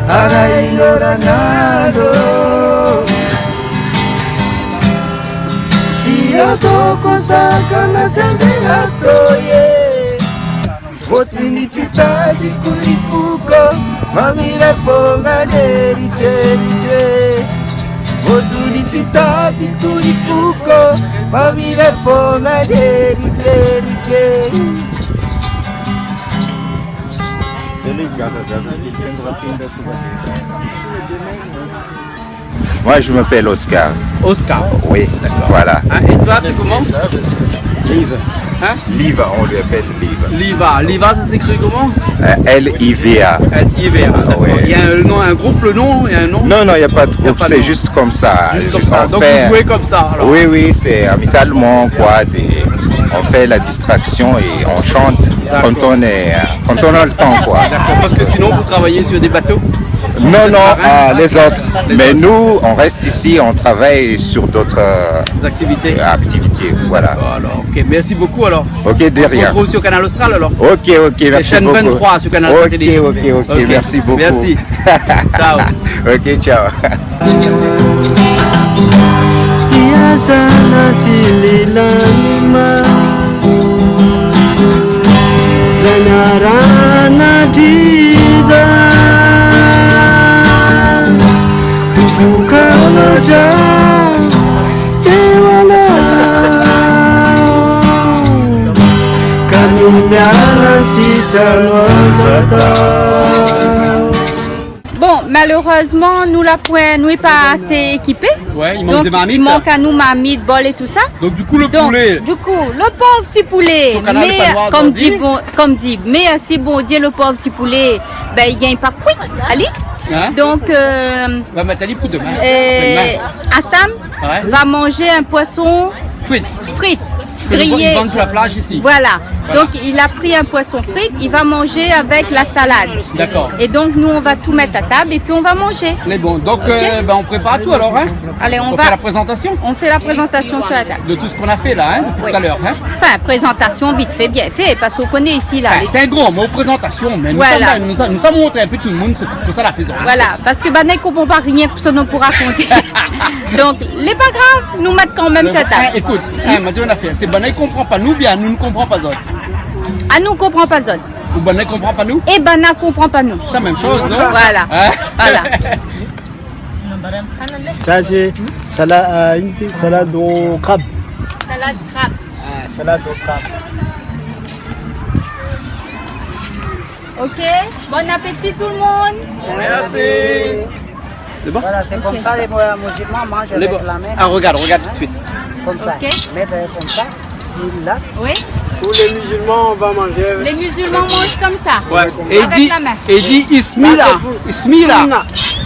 ara indora nado. Tiyo toko sakana tende atoye. Votini titadi kulifuko, mamile fonga derite, derite. Votini titadi kulifuko, mamile fonga derite, derite. Moi, je m'appelle Oscar. Oscar. Oui, d'accord. Voilà. Hein, et toi, c'est comment ? Liva. Hein ? Liva, on lui appelle Liva. Liva. Liva, ça s'écrit comment ? Euh, L I V A. L I V A, d'accord. Oui. Il y a un nom, un groupe, le nom, il y a un nom ? Non, non, il y a pas de groupe, c'est juste comme ça. Il y a pas de nom. Juste comme ça. Donc, vous jouez comme ça, alors ? Oui, oui, c'est amicalement, quoi. Des, on fait la distraction et on chante quand on est, euh, quand on a le temps, quoi. D'accord. Parce que sinon, vous travaillez sur des bateaux ? Non, non, euh, les autres. Mais nous, on reste ici, on travaille sur d'autres, euh, activités, voilà. D'accord, alors, ok. Merci beaucoup, alors. Ok, de rien. On se retrouve sur Kanal Austral, alors. Ok, ok, merci beaucoup. Et chaîne vingt-trois sur Kanal Austral Télé. Ok, ok, ok, merci beaucoup. Merci. Ciao. Ok, ciao. Ti azana ti lilanima. Zanarana diza. Tukuka loja. Te wala. Kamiana sisa lozata. Bon, malheureusement, nou la poin, nou lé pa assez équipés. Ouais, il manque des marmites. Donc, il manque à nous marmites, bols et tout ça. Donc, du coup, le poulet. Donc, du coup, le pauvre petit poulet. Son canard lé pa noir, comme dit, bon, comme dit, merci Bondié, le pauvre petit poulet, ben, il gagne pas. Oui, allez. Hein ? Donc, euh, on va mettre à lui pour demain. Euh, après-demain. Assam va manger un poisson frit. Frit. Ils vendent, ils vendent sur la plage ici. Voilà. Voilà. Donc, il a pris un poisson frit, il va manger avec la salade. D'accord. Et donc, nous, on va tout mettre à table et puis on va manger. Mais bon, donc, euh, ben, on prépare tout alors, hein ? Allez, on fait la présentation. On fait la présentation sur la table. De tout ce qu'on a fait là, hein, tout à l'heure, hein ? Oui. Enfin, présentation vite fait, bien fait, parce qu'on connaît ici, là. Ben, c'est un grand mot, présentation, mais nous sommes là, nous, nous sommes montré un peu tout le monde ce que ça la faisait. Voilà, parce que, ben, nou konpran pa rien ke sa nou pou rakonté. Donc, lé pa grav, nou mèt kan mèm sur la table. Hein, écoute, hein, ma di aou in nafèr. Sé banna i konpran pa nou, bien nou, nou konpran pa zot. Ah, nou konpran pa zot. Ou banna i konpran pa nou ? É banna i konpran pa nou. Sé la mèm shoz, non ? Voilà. Hein ? Voilà. Ça, c'est salade, euh, une salade au crabe. Salade crabe. Ah, salade au crabe. Ok, bon appétit tout le monde. Merci. C'est bon ? Voilà, c'est comme ça, les musulmans mangent avec la main. Ah, regarde, regarde tout de suite. Comme ça. Ok. Mettre comme ça, bismillah. Oui. Tous les musulmans, on va manger. Les musulmans mangent comme ça. Ouais. Avec la main. Et dit, et dit, Ismila. Là, c'est pour Ismila. Sunna.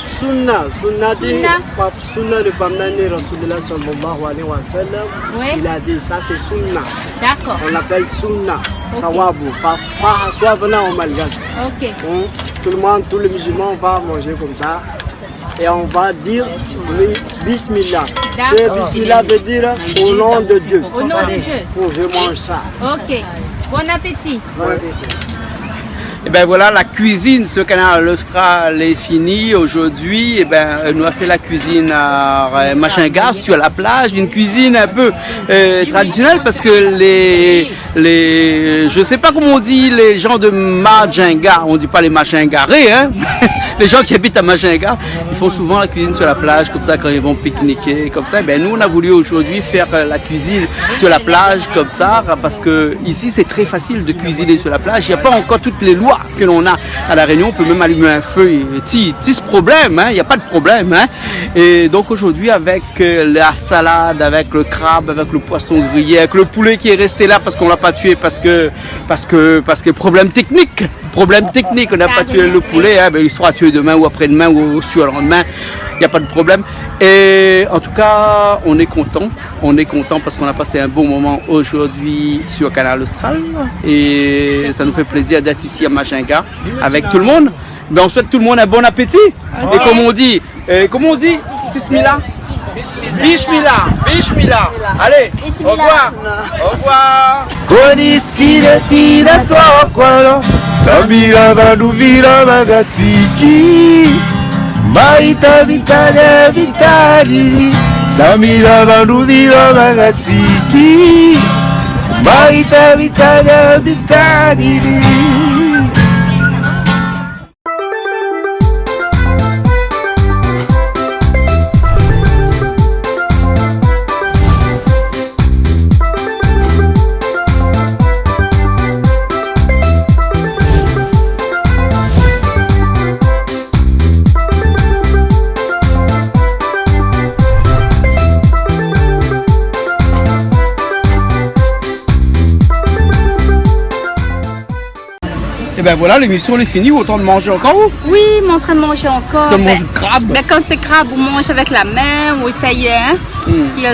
Sunna. Sunna, dit, sunna. Sunna de Bamnani Rasulullah sallallahu alayhi wa sallam. Oui. Il a dit, ça c'est sunna. D'accord. On appelle sunna. Ok. Sawabu. Pas, pas sawab, non, en malgache. Ok. Hein ? Tout le monde, tous les musulmans, on va manger comme ça. Et on va dire, oui, bismillah. D'accord. Ce bismillah veut dire au nom de Dieu. Au nom de Dieu. On veut manger ça. Ok. Bon appétit. Bon appétit. Ében voilà, la kuizine su Kanal Austral lé fini. Zordi, ében, nou la fé la kuizine a, eu, Machin Ga, su la plaz. Une cuisine un peu, eu, traditionnelle parce que les, les, je sais pas comment on dit, les gens de Majunga, on dit pas les Machingarés, hein. Les gens qui habitent à Majunga, ils font souvent la cuisine sur la plage, comme ça, quand ils vont pique-niquer, comme ça. Eh ben, nous, on a voulu aujourd'hui faire, euh, la cuisine sur la plage, comme ça, parce que ici, c'est très facile de cuisiner sur la plage. Il n'y a pas encore toutes les lois que l'on a à La Réunion. On peut même allumer un feu, et ti, ti problème, hein, il n'y a pas de problème, hein. Et donc, aujourd'hui, avec, euh, la salade, avec le crabe, avec le poisson grillé, avec le poulet qui est resté là parce qu'on l'a pas tué, parce que, parce que, parce que problème technique. Problème technique, on n'a pas tué le poulet, hein, mais il sera tué demain ou après-demain ou au surlendemain. Il n'y a pas de problème. Et en tout cas, on est content. On est content parce qu'on a passé un bon moment aujourd'hui sur Kanal Austral. Et ça nous fait plaisir d'être ici à Machinga avec tout le monde. Ben, on souhaite tout le monde un bon appétit. Et comme on dit, eu, koman i di ? Bismillah. Bismillah. Bismillah. Allez, au revoir. Au revoir. Koni stile tina tokolo, Samira Banduvila Magatiki. Maita mitane mitani. Samira Banduvila Magatiki. Maita mitane mitani. Ében voilà, lémisyon lé fini, ou antrinn manzé ankor, ou ? Oui, mi antrinn manzé ankor. Ou manz krab ? Ben, kan sé krab, ou manz avèk la min, ou éséy, hein. Hmm. Ki,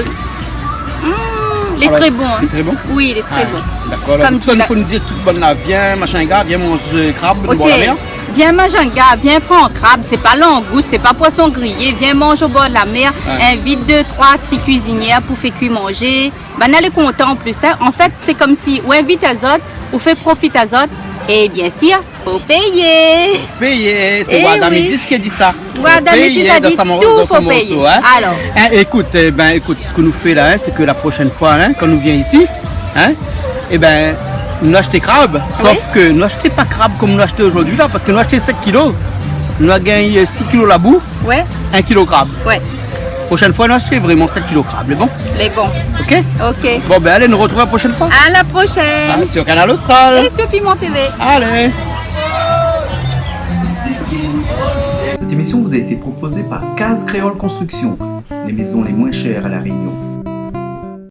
hmm, lé tré bon, hein. Lé tré bon ? Oui, lé tré bon. Dakor. Konm di la, fo nou di tout bann la, vien Machinga, vien manz krab, nou bor la mèr. Vien Machinga, vien pran krab, sé pa langous, sé pa poisson griyé, vien manz o bor la mèr, invit dé, troi ti kuizinièr pou fé kui manzé. Banna lé kontan an plis, hein. An fèt, sé konmsi ou invit azot, ou fé profit azot, é biensir, fo péyé. Péyé, sé Wada Métis ki la di sa. Wada Métis la di tout fo péyé. Alor. Hein, ékout, ében, ékout, sak nou fé la, hein, sé ke la proshèn foi, hein, kan nou vien isi, hein, ében, nou ashté krab, sof ke nou ashté pa krab konm nou ashté zordi la, parske nou ashté sèt kilo, nou la gingn sis kilo labou. Ouais. In kilo krab. Ouais. Proshèn foi, nou ashté vréman sèt kilo krab, lé bon ? Lé bon. Ok ? Ok. Bon, ben, alé, nou artrouv la proshèn foi. À la prochaine. Ah, sur Kanal Austral. Et sur Piment T V. Allez. Cette émission vous a été proposée par Case Créole Construction, les maisons les moins chères à La Réunion.